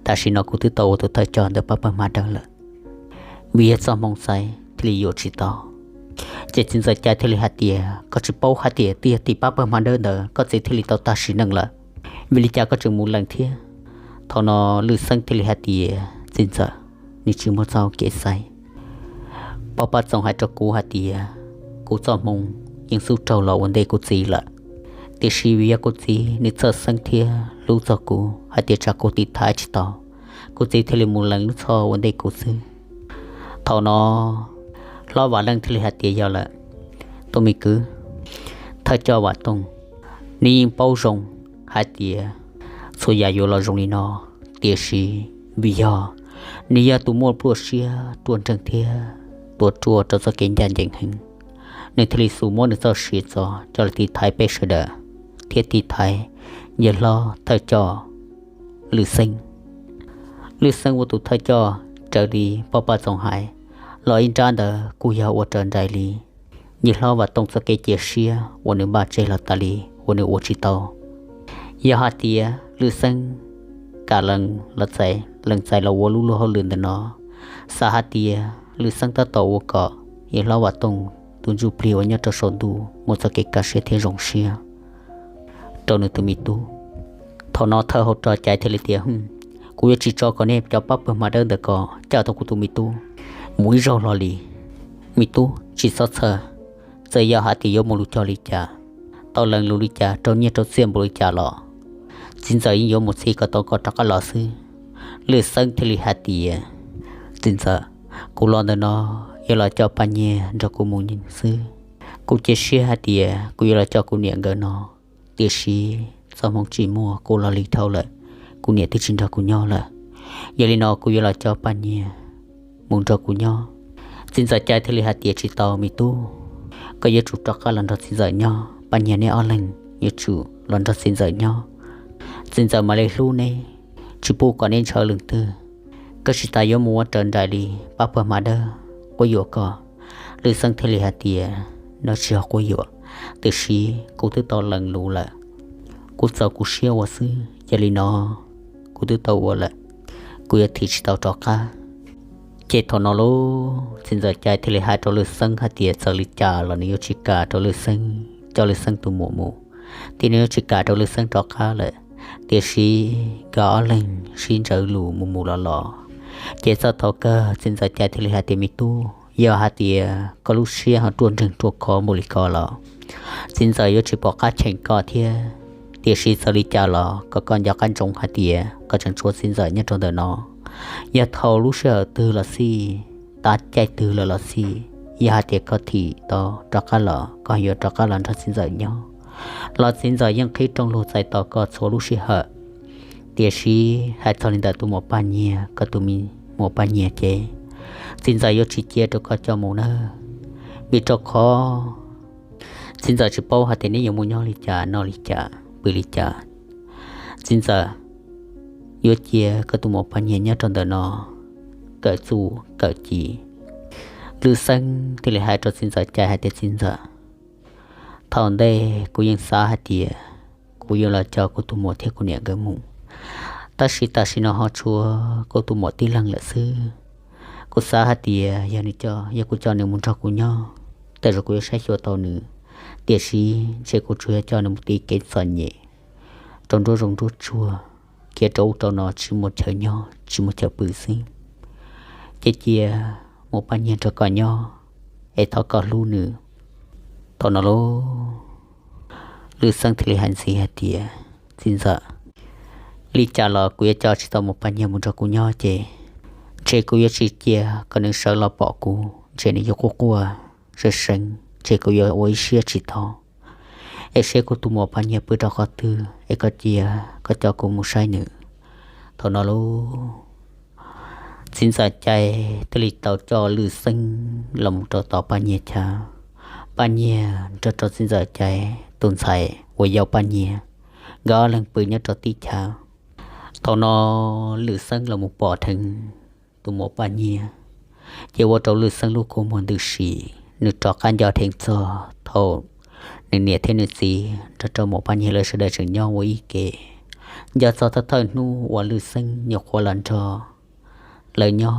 tam sim no kuv twb tau ua tus thawj coj ntawm pab pawg hma dawb lawm, vim yog txoj hmoo xaiv thiaj li yuav tsis tau. Ces txiv ntxawm Cai thiaj li hais tias, koj tsis paub hais tias twb yog tim pab pawg hma dawb ntawd koj txiv thiaj li tau tag sim neej lawm, vim li cas koj tseem mus lees thiab? Thaum no Lwm Xeeb thiaj li hais tias, txiv ntxawm, nws tsis muaj txoj kev xaiv. Pog Paj Txoos hais rau kuv hais tias kuv txoj hmoo yeej xub raug los ua ntej kuv txiv lawm, tiam sis vim yog kuv txiv nws txawj xeeb thiab hlub txog kuv hais tias tsam kuv tiv thaiv tsis tau, kuv txiv thiaj li mus lees lub txhoj ua ntej kuv xwb. Thaum no hlob Vam Leej thiaj li hais tias, yog lawm, tus me kwv, thawj coj Vam Tooj, nws yeej paub zoo hais tias txhua yam yuav los zoo li no, tiam sis vim yog nws yog tus muaj pluaj siab ruaj nreeg thiab tuav ruaj rau txoj kev ncaj ncees heev, nws thiaj li xus muab nws txoj sia txo coj los tiv thaiv peb sawv daws thiab tiv thaiv yawg hlob thawj coj Lwm Xeeb. Lwm Xeeb ua tus thawj coj raws li Pog Paj Txoos hais los ib nrab ntawd kuj yog ua raws nraim li yawg hlob Vam Tooj txoj kev cia siab uas nws npaj tseg los tas li uas nws ua tsis tau. Yog hais tias Lwm Xeeb kam lees los txais, lees txais los ua lub luag hauj lwm ntawm no, xav hais tias Lwm Xeeb tab tom ua kom yawg hlob Vam Tooj tus ntsuj plig uas nyob rau saum ntuj muaj txoj kev kaj siab thiab zoo siab rau nws tus me tub. Thaum no thawj hauv rog Cai thiaj li tias, kuv yuav tsis tso kom nej cov pab pawg hma dawb ntawm ko caj tau kuv tus me tub mus ib zaug hlo li. Me tub, tsis txhob txhawj, txawm yog hais tias yuav mus lus cog li cas, tau lees lus li cas, rau nyiaj rau txiaj npaum li cas los txiv ntxawm yeej yuav mus txhij kom tau koj rov qab los xwb. Lwm Xeeb thiaj li hais tias, txiv ntxawm, kuv los ntawm no yuav los coj Paj Nyiag nrog kuv mus xwb. Kuv cia siab hais tias kuv yuav los coj kuv niam nkawd no, tiam sis txoj hmoo tsis muaj, kuv los lig dhau lawm, kuv niam twb tsis nrog kuv nyob lawm. Yog li no kuv yuav los coj Paj Nyiag mus nrog kuv nyob. Txiv ntxawm Cai thiaj li hais tias, tsis tau me tub, koj yuav tsum rov qab los nrog txiv ntxawm nyob, Paj Nyiag neb ob leeg yuav tsum los nrog txiv ntxawm nyob. Txiv ntxawm mam li hlub neb, tsis pub kom neb ntshaw leej twg. Koj tsis tas yuav mus ua raws nraim li pab pawg hma dawb quab yuam koj. Lwm Xeeb thiaj li hais tias, no tsis yog quab yuam, tiam sis kuv twb tau lees lus lawm, kuv txaus kuv siab ua xwb. Yog li no kuv twb tau ua lawm, kuv yuav thim tsis tau rov qab. Ces thaum no lub txiv ntxawm Cai thiaj li hais rau Lwm Xeeb hais tias txawm li cas los nws yuav tsis kam rau Lwm Xeeb coj Lwm Xeeb tus muam mus, thiab nws yuav tsis kam rau Lwm Xeeb rov qab lawm. Tiam sis nkawd ob leeg sib ntsawv lus mus mus los los, ces txog thaum kawg txiv ntxawm Cai thiaj li hais tias, me tub, yog hais tias koj lub siab ho ruaj nreeg ruaj khov npaum li ko los txiv ntxawm yuav tsis pom qab cheem koj thiab. Tiam sis txawm li cas los kom koj nco qab ntsoov hais tias koj tseem tshuav txiv ntxawm nyob rau ntawm no. Yog thaum lub sij hawm twg los xij, tav caij twg lawm los xij, yog hais tias koj thim tau rov qab los koj yuav rov qab los nrog txiv ntxawm nyob, los txiv ntxawm yeej qhib rooj lug txais tos koj txhua lub sij hawm. Tiam sis hais txog li ntawm tus muam Paj Nyiag, koj tus me muam Paj Nyiag ces txiv ntxawm yuav tsis cia rau koj coj mus nawb, vim rau qhov txiv ntxawm tsis paub hais tias neb yuav mus nyob li cas noj li cas pw li cas. Txiv ntxawm yuav cia koj tus muam Paj Nyiag nyob rau ntawm no kawm txuj kawm ci. Lwm Xeeb thiaj li hais rau txiv ntxawm Cai hais tias, txiv ntxawm, thaum ntej kuv yeej xav hais tias kuv yuav los coj kuv tus muam thiab kuv niam nkawd mus, tab sis tam sim no ho tshuav kuv tus muam tib leeg lawm xwb. Kuv xav hais tias yog nws coj, yog kuv coj nws mus nrog kuv nyob, tej zaum kuv yuav saib xyuas tau nws. Tiam sis ntshe kuv tsuas yog coj nws mus tiv kev txom nyem rau nruab zoov nruab tsuag, khiav rau ub rau no tsis muaj chaw nyob tsis muaj chaw pw xwb. Ces cia muam Paj Nyiag nrog koj nyob, es thov koj hlub nws. Thaum no lauj, Lwm Xeeb thiaj li hais ntxiv hais tias, txiv ntxawm, li cas los kuv yuav coj tsis tau muam Paj Nyiag mus nrog kuv nyob ces ntshe kuv yuav tsis cia kom nws sawv los pom kuv, ntshe nws yuav quaj quaj seev seev, ntshe kuv yuav ua ib siab tsis tau. Es seb kuv tus muam Paj Nyiag pw rau qhov twg es koj cia koj coj kuv mus saib nws. Thaum no lauj, txiv ntxawm Cai thiaj li tau coj Lwm Xeeb los mus rau tom Paj Nyiag chaw. Paj Nyiag nrog rau txiv ntxawm Cai tus ntxhais uas yau Paj Nyiag, nkawd ob leeg pw nyob rau tib chaw. Thaum no Lwm Xeeb los mus pom dheev tus muam Paj Nyiag, ces ua rau Lwm Xeeb lub kua muag ntws si, nws rov qab nco dheev txog thaum nws niam thiab nws txiv nrog rau muam Paj Nyiag lawv sawv daws tseem nyob ua ib ke. Nco txog thawj thawj hnub uas Lwm Xeeb nyuam qhuav los nrog lawv nyob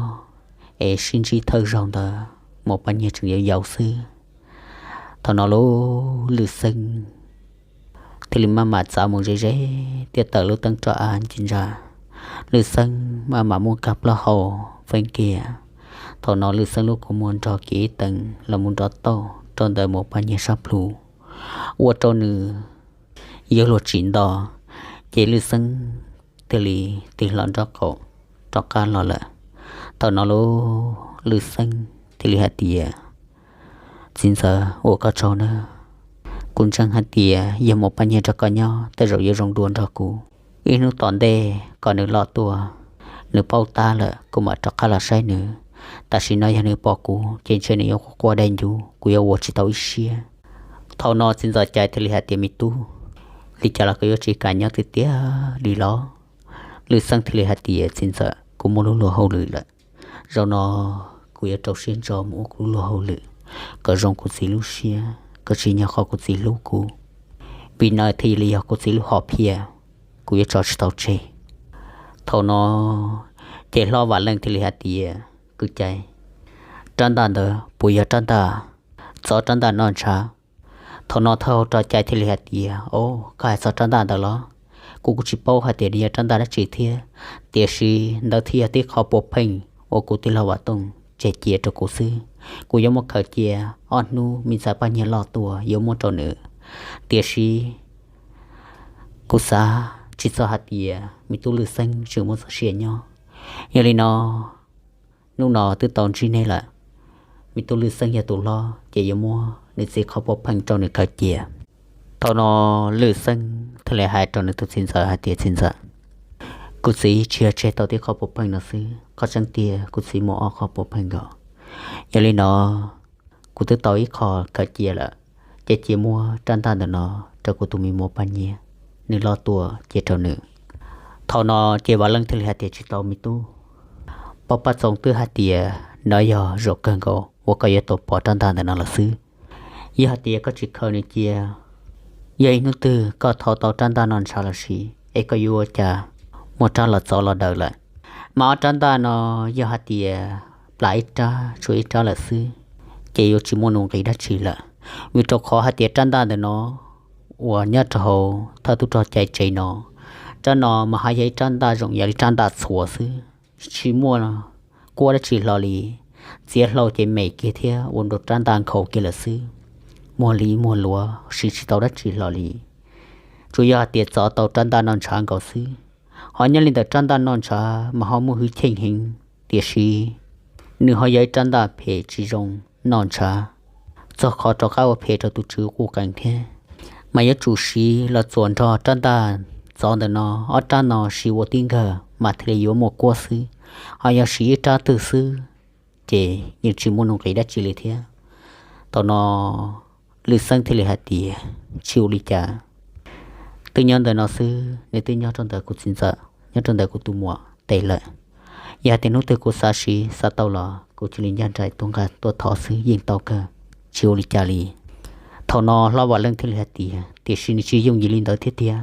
es sib ntsib thawj zaug ntawd muam Paj Nyiag tseem yau yau xwb. Thaum no lauj, Lwm Xeeb thiaj li maj mam txav mus ze ze thiab tawm lub teeb roj av ntsis ntsa. Lwm Xeeb maj mam muab kab plaub hau feeb kiag. Thaum no Lwm Xeeb lub kua muag nrog kiag ib tees los mus nrov tauj rau ntawm muam Paj Nyiag sab plhu, ua rau nws yuav luag tsim nto, ces Lwm Xeeb thiaj li tig hlo nraub qaum rov qab los lawm. Thaum no lauj, Lwm Xeeb thiaj li hais tias, txiv ntxawm, ua koj tsaug nawb. Kuv ntseeg hais tias yog muam Paj Nyiag nrog koj nyob tej zaum yuav zoo dua nrog kuv. Ib hnub tom ntej kom nws loj tuaj, nws paub tab lawm kuv mam rov qab los saib nws. Tam sim no yog nws pom kuv ces ntshe nws yuav quaj quaj dai ncuv, kuv yuav ua tsis tau ib siab. Thaum no txiv ntxawm Cai thiaj li hais tias, me tub, li cas los koj yuav tsis kam nyob tiag tiag li los? Lwm Xeeb thiaj li hais tias, txiv ntxawm, kuv muaj lub luag hauj lwm lawm. Zaum no kuv yuav rau siab ntso mus ua kuv lub luag hauj lwm kom zoo kuv txiv lub siab, kom tsim nyog qhov kuv txiv hlub kuv, vim no thiaj li yog kuv txiv lub hom phiaj, kuv yuav tso tsis tau tseg. Thaum no ces hlob Vam Leej thiaj li hais tias, kwv Cai, rab ntaj ntawd puas yog rab ntaj, txov rab ntaj noj ntshav? Thaum no thawj hauv rog Cai thiaj li hais tias, o, koj hais txog rab ntaj ntawd los? Kuv kuj tsis paub hais tias nws yog rab ntaj dab tsi thiab, tiam sis ntawd thiaj yog tib qho puav pheej uas kuv tij laug Vam Tooj tseg cia rau kuv xwb. Kuv yuav muab khaws cia, ob hnub me ntxhais Paj Nyiag loj tuaj yuav muab rau nws. Tiam sis kuv xav tsis txog hais tias me tub Lwm Xeeb tseem muaj txoj sia nyob. Yog li no, hnub no twb tau ntsib neb lawm, me tub Lwm Xeeb yog tus hlob ces yuav muab nws txiv qhov puav pheej rau nws khaws cia. Thaum no Lwm Xeeb thiaj li hais rau nws tus txiv ntxawm hais tias, txiv ntxawm, kuv txiv tsis yog tseg tau tib qhov puav pheej no xwb, qhov tseeb tiag kuv txiv muaj ob qhov puav pheej nkaus. Yog li no, kuv twb tau ib qho khaws cia lawm, ces cia muab rab ntaj ntawm no rau kuv tus me muam Paj Nyiag, nws loj tuaj cia rau nws. Thaum no ces Vam Leej thiaj li hais tias, tsis tau me tub, pog Paj Txoos twb hais tias no yog zaum kawg nkaus uas koj yuav tau pom rab ntaj ntawm no lawm xwb. Yog hais tias koj tsis khaws nws cia, yog ib hnub twg koj thau tau rab ntaj no ntshav los sis es koj yuav ua cas muaj rab los txov los daws lawm. Mas ob rab ntaj no yog hais tias plam ib rab tshuav ib rab lawm xwb, ces yuav tsis muaj nuj nqis dab tsi lawm. Vim rau qhov hais tias rab ntaj ntawm no uas nyob rau hauv thawj tub rog Cai tsev no, rab no mas haj yog ib rab ntaj zoo yam li rab ntaj txhuas xwb, tsis muaj kuab dab tsi hlo li. Txiav hlau ces me kiag thiab ua rau rab ntaj nkhaus kiag lawm xwb, muag li muag luav siv tsis tau dab tsi hlo li. Tsuas yog hais tias txov tau rab ntaj no ntshav nkaus xwb. Ho nyob li ntawm rab ntaj no ntshav mas ho muaj hwj chim heev, tiam sis nws ho yog ib rab ntaj phem tsis zoo noj ntshav, txog qhov rov qab ua phem rau tus tswv quj qees thiab. Mas yuav tsum siv los txuas nrog rab ntaj txov ntawm no, ob rab no siv ua tib nkawg mas thiaj li yuav muaj kuab xwb. Ho yog siv ib rab twg xwb ces yeej tsis muaj nuj nqis dab tsi li thiab. Thaum no Lwm Xeeb thiaj li hais tias, tsis ua li cas, twb nyob ntawm no xwb, nws twb nyob rau ntawm kuv txiv ntxawm, nyob rau ntawm kuv tus muam tes lawm. Yog hais tias hnub twg kuv xav siv xav tau los kuv cia li ncaj nraim tuaj nqa tuaj thov xwb yeej tau kawg, tsis ua li cas li. Thaum no hlob Vam Leej thiaj li hais tias, tiam sis nws tsis yooj yim li ntawd thiab tiag.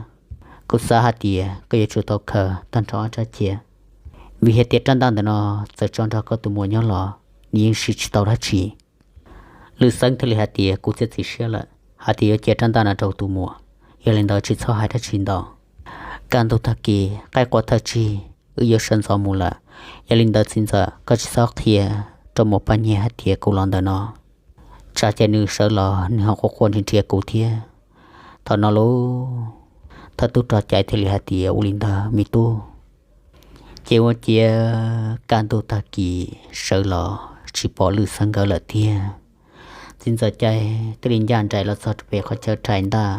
Kuv xav hais tias koj yuav tsum tau khaws tag nrho ob rab cia, vim hais tias rab ntaj ntawm no txawm tso nrog koj tus muam nyob los nws yeej siv tsis tau dab tsi. Lwm Xeeb thiaj li hais tias, kuv txiav txim siab lawm hais tias yuav cia rab ntaj no rau tus muam, yog li ntawd tsis txhob hais dab tsi ntau. Kaj ntug tag kis qaib qua thawj tsig wb yuav sawv ntxov mus lawm, yog li ntawd txiv ntxawm koj tsis txhob qhia rau muam Paj Nyiag hais tias kuv los ntawm no. Tsam ces nws sawv los nws ho quaj quaj nrhiav nrhiav kuv thiab. Thaum no lauj, thawj tub rog Cai thiaj li hais tias, ua li ntawd me tub, ces ua ciav kaj ntug tag kis sawv los tsis pom Lwm Xeeb nkawd lawm tiag. Txiv ntxawm Cai thiaj li ncaj nraim los txog rau pem qhov chaw rhais ntaj,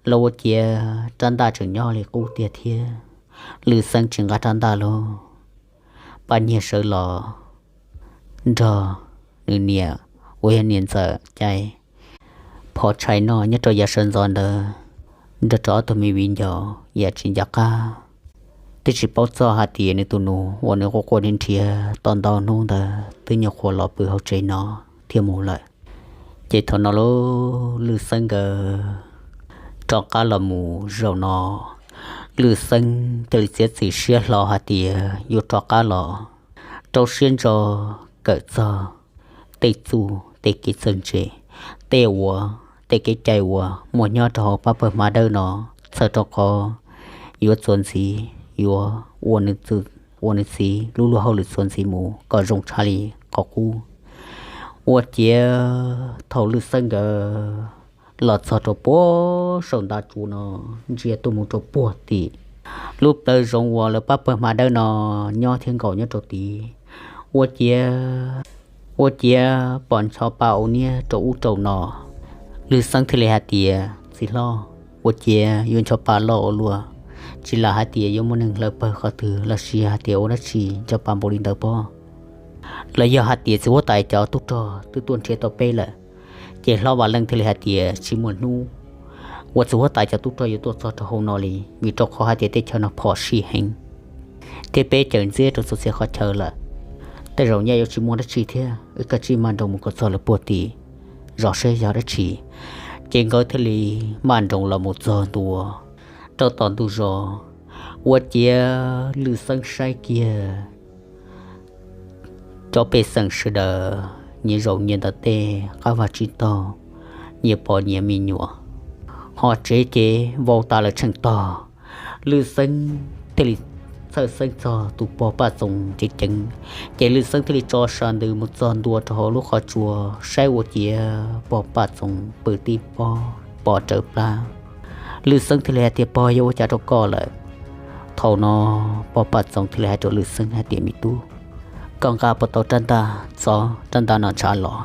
los ua ciav rab ntaj tseem nyob li qub tiag thiab. Lwm Xeeb tsis nqa rab ntaj lauj. Paj Nyiag sawv los nrog nws niam uas yog niam ntxawm Cai phov tshais noj nyob rau yav sawv ntxov ntawd nrog rau ob tug me viv ncaus yam tsis nco qab. Twb tsis paub txog hais tias nws tus nus uas nws quaj quaj nrhiav nrhiav tau ntau hnub ntawd twb nyuam qhuav los pw hauv tsev no thiab mus lawm. Ces thaum no lauj, Lwm Xeeb nkawd rov qab los mus zaum no, Lwm Xeeb thiaj li txiav txim siab hlo hais tias yuav rov qab los rau siab ntso kawm txog tej txuj tej kev txawj ntse, tej uas tej kev cai uas muaj nyob rau hauv pab pawg hma dawb no, txhawm rau qhov yuav txuas ntxiv, yuav ua nws txwj ua nws txiv lub luag hauj lwm txuas ntxiv mus kom zoo tshaj li qhov qub. Ua ciav thaum Lwm Xeeb nkawd los txog rau puag saum ntav tsuv no, ntsia tuaj mus rau puag tim lub plawv zoov uas lawv pab pawg hma dawb no nyob thiab nkaum nyob rau tid. Ua ciav, ua ciav pom ncho pa ua niab rau ub rau no. Lwm Xeeb thiaj li hais tias, txiv hlob, ua ciav yuav ncho pa loj ua luaj, tsis lam hais tias yuav muaj neeg hlawv pawg qhov twg los sis hais tias ua dab tsi ncho pa npaum li ntawd pob. Los yog hais tias txiv huab tais cov tub rog twb tuaj nrhiav tau peb lawm. Ces hlob Vam Leej thiaj li hais tias, tsis muaj hnub uas txiv huab tais cov tub rog yuav tuaj txog rau hauv no li, vim rau qhov hais tias teb chaws no phom sij heev thiab peb cawm ntxiab rau txhua txhia qhov chaw lawm. Tej zaum nyaj yuav tsis muaj dab tsi thiab, wb kav tsij maj nroos mus kom txog lawv puag tim zos seb yog dab tsi. Ces nkawd thiaj li maj nroos los mus txog ntua rau tom ntug zos. Ua ciav Lwm Xeeb saib kiag cov pej xeem sawv daws nyias zaum nyias ntawm tej qab vaj tsib taug, nyias pom nyias me nyuam, ho tsev ces vau tas lawm tsheej tog. Lwm Xeeb thiaj li txhawj xeeb txog tus pog Paj Txoos ceev ceev, ces Lwm Xeeb thiaj li tso sas ntws mus txog ntua rau hauv lub qhov tsua, saib ua ciav pog Paj Txoos pw tib pob pom rawv plab. Lwm Xeeb thiaj li hais tias, pog, yog ua cas rau koj lawm? Thaum no pog Paj Txoos thiaj li hais rau Lwm Xeeb hais tias, me tub, koj nqa puas tau rab ntaj txov rab ntaj no ntshav los?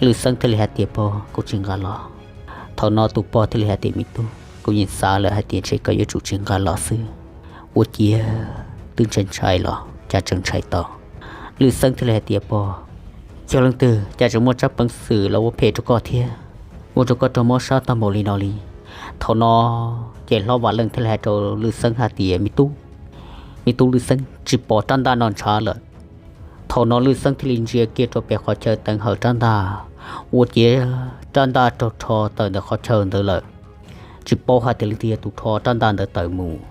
Lwm Xeeb thiaj li hais tias, pog, kuv tsis nqa los. Thaum no tus pog thiaj li hais tias, me tub, kuv yeej xav lawm hais tias ntshe koj yuav tsum tsis nqa los xwb, ua ciav twb ntshai ntshai los cas tseem ntshai tau. Lwm Xeeb thiaj li hais tias, pog, Yog leej twg cas tseem muaj tsab peev xwm los ua phem rau koj thiab ua rau koj raug mob sab tag npaum li no li? Thaum no ces hlob Vam Leej thiaj li hais rau Lwj Xeeb hais tias, Me tub, me tub Lwj Xeeb, tsis pom rab ntaj no ntshav lawm. Thaum no Lwj Xeeb thiaj li ntsia kiag rau pem qhov chaw teev hawm rab ntaj, ua ciav rab ntaj raug rho tawm ntawm qhov chaw ntawd lawm. Tsis paub hais tias leej twg yog tus rho rab ntaj ntawd tawm mus.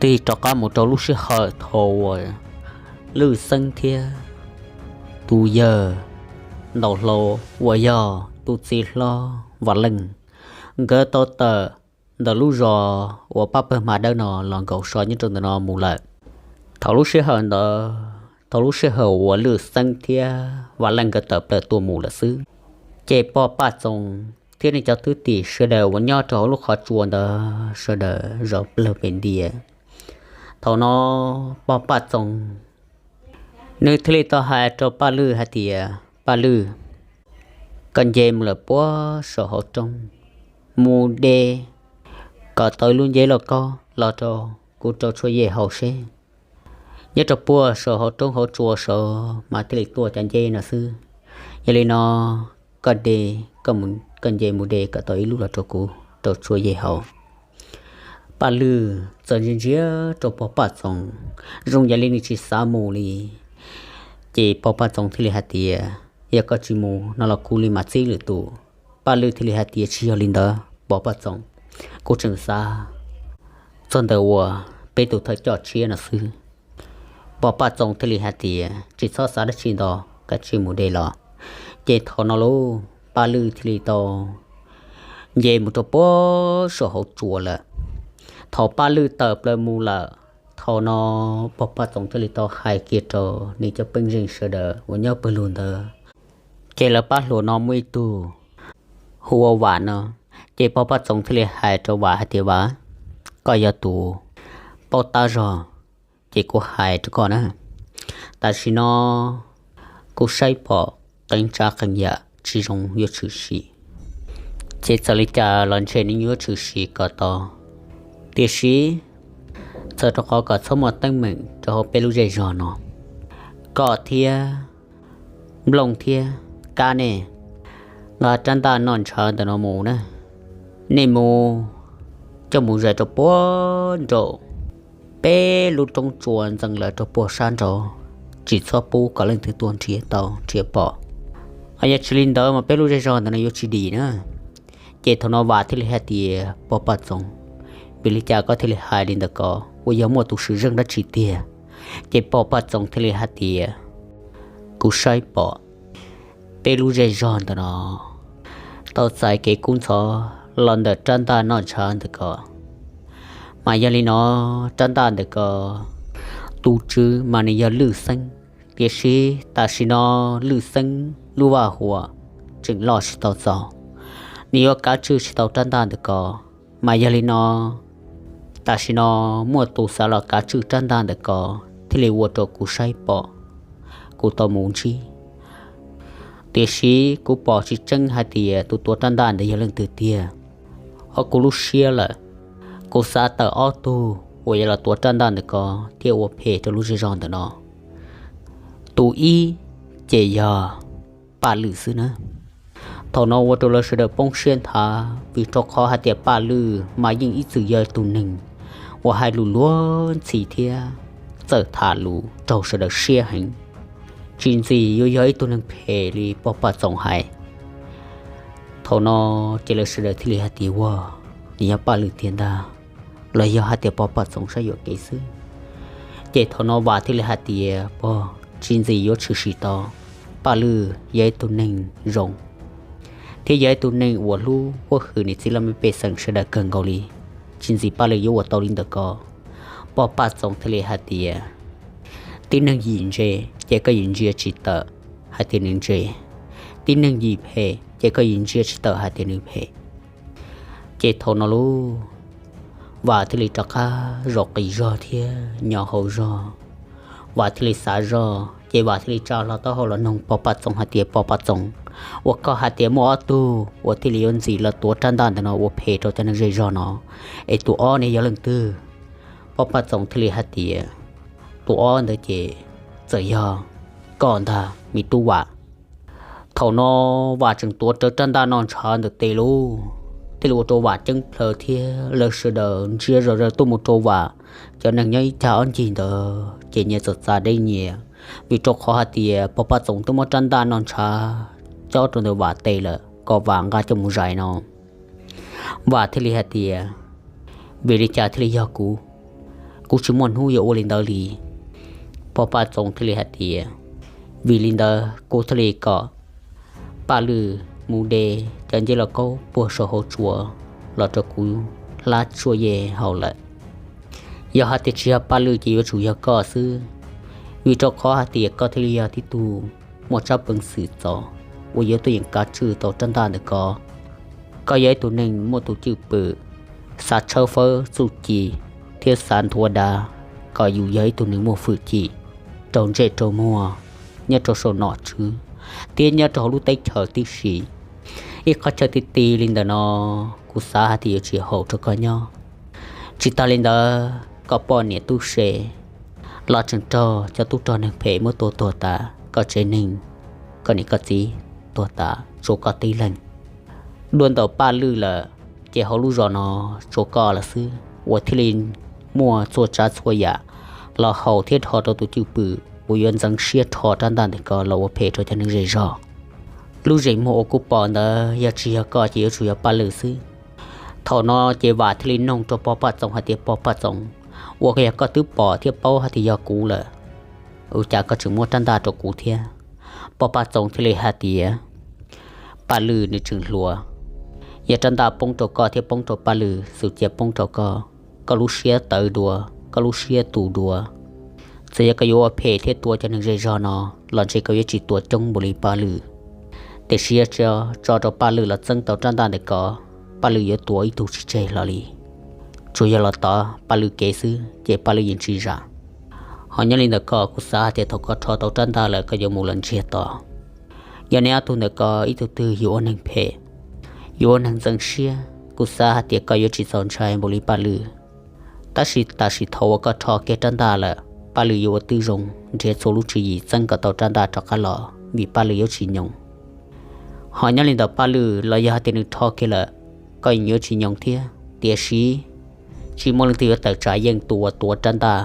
Tig rov qab mus rau lub sij hawm thaum uas Lwj Xeeb thiab tus yawg ntaus hlau uas yog tus txiv hlob Vam Leej, nkawd tau tawm ntawm lub zos uas pab pawg hma dawb no los nkaum so nyob rau ntawm no mus lawm. Thaum lub sij hawm ntawd, thaum lub sij hawm uas Lwj Xeeb thiab Vam Leej nkawd tawm plaws tuaj mus lawm xwb, ces pog Paj Txoos thiab nej cov thwj tim sawv daws uas nyob rau hauv lub qhov tsua ntawd sawv daws zov plawg pem ntias. Thaum no pog Paj Txoos nws thiaj li tau hais rau Paj Lwj hais tias, Paj Lwj, koj nce mus lawm puag saum hauv roob, mus de kom tau ib lub nceb loj kob los rau kuv rau tshuaj yej haus seb. Nyob rau puag saum hauv roob hauv tsua saud mas thiaj li tuaj cov nceb no xwb. Yog li no, koj de, koj nce mus de kom tau ib lub los rau kuv rau tshuaj yej haus. Paj Lwj txawm ntsia ntsia rau pog Paj Txoos, zoo yam li nws tsis xav mus li. Ces pog Paj Txoos thiaj li hais tias, Yog koj tsis mus no los kuv li mam txib lwm tus. Paj Lwj thiaj li hais tias, Tsis yog li ntawd pog Paj Txoos, kuv tseem xav txog ntawm uas peb tus thawj coj tshiab no xwb. Pog Paj Txoos thiaj li hais tias, Tsis txhob xav dab tsi ntau, kav tsij mus de los. Ces thaum no lauj, Paj Lwj thiaj li tau nce mus rau puag saum hauv tsua lawm. Thaum Paj Lwj tawm plaws mus lawm, thaum no pog Paj Txoos thiaj li tau hais kiag rau nws cov pej xeem sawv daws uas nyob pawg lug ntawd, ces lawv pab hluas no muaj ib tug hu ua Vam no. Ces pog Paj Txoos thiaj li hais rau Vam hais tias, Vam, koj yog tus paub tab zog, ces kuv hais rau koj na, tam sim no kuv saib pom qee tsav qee yam tsis zoo yuav tshwm sim, ces txawm li cas los ntshe nws yuav tshwm sim kom tau. Tiam sis txawm rau qhov kom txhob muaj teeb meem rau hauv peb lub zej zog no, koj thiab Nplooj thiab Kab nej nqa rab ntaj noj ntshav ntawm no mus na. Nej mus, coj mus zais rau puag nraum peb lub roob tsua ntxeev lawm rau puag sab nraud, tsis txhob pub kom leej twg tuaj nrhiav tau nrhiav pom. Ho yog tsis li ntawd mas peb lub zej zog ntawm no yuav tsis dim na. Ces thaum no Vam thiaj li hais tias, Pog Paj Txoos, vim li cas koj thiaj li hais li ntawd ko? Uas yog muaj tus swm zeej dab tsi tiag? Ces pog Paj Txoos thiaj li hais tias, Kuv saib pom peb lub zej zog ntawm no tau txais kev kub ntxhov los ntawm rab ntaj noj ntshav ntawm ko. Mas yog li no, rab ntaj ntawm ko tus tswv mas nws yog Lwj Xeeb, tiam sis tam sim no Lwj Xeeb lub vaj huam tseem loj tsis tau txaus, nws yuav kav tswj tsis tau rab ntaj ntawm ko. Mas yog li no, tam sim no muaj tus xav los kav tswj rab ntaj ntawm ko thiaj li ua rau kuv saib pom, kuv tau mus ntsib. Tiam sis kuv pom tsis tseeb hais tias tus tuav rab ntaj ntawd yog leej twg tiag. Ho kuv lub siab lawm, kuv xav tawm ob tug uas yuav los tuav rab ntaj ntawm ko thiab ua phem rau lub zej zog ntawm no. Tus ib ces yog Paj Lwj xwb na. Thaum no ua rau lawv sawv daws poob siab nthav, vim rau qhov hais tias Paj Lwj mas yeej ib txwm yog tus neeg uas hais lus luag ntxhi thiab txawj tham lus raug sawv daws siab heev, tsis ntxim yuav yog ib tug neeg phem li pog Paj Txoos hais. Thaum no ces lawv sawv daws thiaj li hais tias, Ua, nws yog Paj Lwj tiag ntag, los yog hais tias pog Paj Txoos saib yuam kev xwb? Ces thaum no Vam thiaj li hais tias, Pog, tsis ntxim yuav tshwm sim tau. Paj Lwj yog ib tug neeg zoo thiab yog ib tug neeg uas hlub huab hwm nws txiv laj mej pej xeem sawv daws kawg nkaus li. Tsis ntxim Paj Lwj yuav ua tau li ntawm ko. Pog Paj Txoos thiaj li hais tias, Tib neeg yim ntse ces koj yim ntsia tsis tawm hais tias nws ntse, tib neeg yim phem ces koj yim ntsia tsis tawm hais tias nws phem. Ces thaum no lauj, Vam thiaj li rov qab zaum qis zog thiab nyo hau zog. Vam thiaj li xav zog ces Vam thiaj li tsa hlo taub hau los noog Pov Paj Txoos hais tias, Pov Paj Txoos, uas koj hais tias muaj ob tug uas thiaj li yuav ntxim los tuav rab ntaj ntawm no ua phem rau cov neeg zej zog no, es tus ob ne yog leej twg? Pov Paj Txoos thiaj li hais tias, Tus ob ntawd ces txawm yog koj ntag me tub Vam. Thaum no Vam tseem tuav rawv rab ntaj no ntshav ntawm tes lub, thiaj li ua rau Vam ceeb plhaws thiab lawv sawv daws ntsia zom zaws tuaj mus rau Vam. Cov neeg nyob ib cag ob ncig ntawd ces nyias txawm txav deb nyias, vim rau qhov hais tias Pov Paj Txoos twb muab rab ntaj no ntshav cob rau ntawm Vam tes lawm kom Vam nqa coj mus zais no. Vam thiaj li hais tias, Vim li cas thiaj li yog kuv? Kuv tsis muaj hnub yuav ua li ntawd li. Pov Paj Txoos thiaj li hais tias, Vim li ntawd kuv thiaj li kom Paj Lwm mus de cov ncej lauj kaub puag saum hauv tsua los rau kuv hlab tsuam yej haus lawm. Yog hais tias tsis yog Paj Lwm ces yuav tsum yog koj xwb, vim rau qhov hais tias koj thiaj li yog tib tug muaj tsab peev xwm txaus uas yuav tuaj yeem kav tswj tau rab ntaj ntawm ko. Koj yog ib tug neeg muaj tus cwj pwm, xav tshawb fawb txuj ci thiab xav nthuav dav kom yus yog ib tug neeg muaj hwj chim rau ntsej rau muag nyob rau saum nom tswv thiab nyob rau hauv lub teb chaws tib si. Ib qhov chaw ti ti li ntawm no kuv xav hais tias yuav tsis haum rau koj nyob. Tsis tas li ntawd koj poj niam tub se los tseem raug cov tub rog neeg phem muab tua tuag tas, koj tsev neeg, koj niam koj txiv tuag tas tsuas koj tib leeg. Dua ntawm Paj Lwm lawm ces hauv lub zos no tsuas koj lawm xwb uas thiaj li muaj txhua tsav txhua yam los haum thiab dhos rau tus cwj pwm uas yuav ntxeev siab rho rab ntaj ntawm ko los ua phem rau cov neeg zej zog. Lub zeem muag uas kuv pom ntawd yog tsis yog koj ces yuav tsum yog Paj Lwm xwb. Thaum no ces Vam thiaj li noog rau Pov Paj Txoos hais tias, Pov Paj Txoos, ua yog koj twb pom thiab paub hais tias yog kuv lawm, ua cas koj tseem muab rab ntaj rau kuv thiab? Pov Paj Txoos thiaj li hais tias, Paj Lwm nws tseem hluas, yog rab ntaj poob rau koj thiab poob rau Paj Lwm xwm cia poob rau koj, koj lub siab tawv dua, koj lub siab tu dua. Txawm yog koj yuav ua phem thiab tua cov neeg zej zog no los ntshe koj yuav tsis tua coob npaum li Paj Lwm. Tiam sis yog tso rau Paj Lwm los txeeb tau rab ntaj ntawm ko, Paj Lwm yuav tua ib tug tsis tseg hlo li. Tsuas yog los tov Paj Lwm kev xwb ces Paj Lwm yeej tsis zam. Ho nyob li ntawm koj, kuv xav hais tias thaum koj rho tau rab ntaj lawm koj yuav mus los ntsiag to. Yog neb ob tug ntawm ko ib tug twg yuav ua neeg phem, yuav ua neeg ntxeev siab, kuv xav hais tias koj yuav tsis txaus ntshai npaum li Paj Lwm. Tab sis tam sim thaum uas koj rho kiag rab ntaj lawm, Paj Lwm yuav ua tib zoo nrhiav txhua lub tswv yim txeeb kom tau rab ntaj rov qab los vim Paj Lwm yuav tsis nyoos. Ho nyob li ntawm Paj Lwm los yog hais tias nws rho kiag lawm, koj yeej yuav tsis nyoos thiab. Tiam sis tsis muaj leej twg yuav tawm tsam yeej tus uas tuav rab ntaj.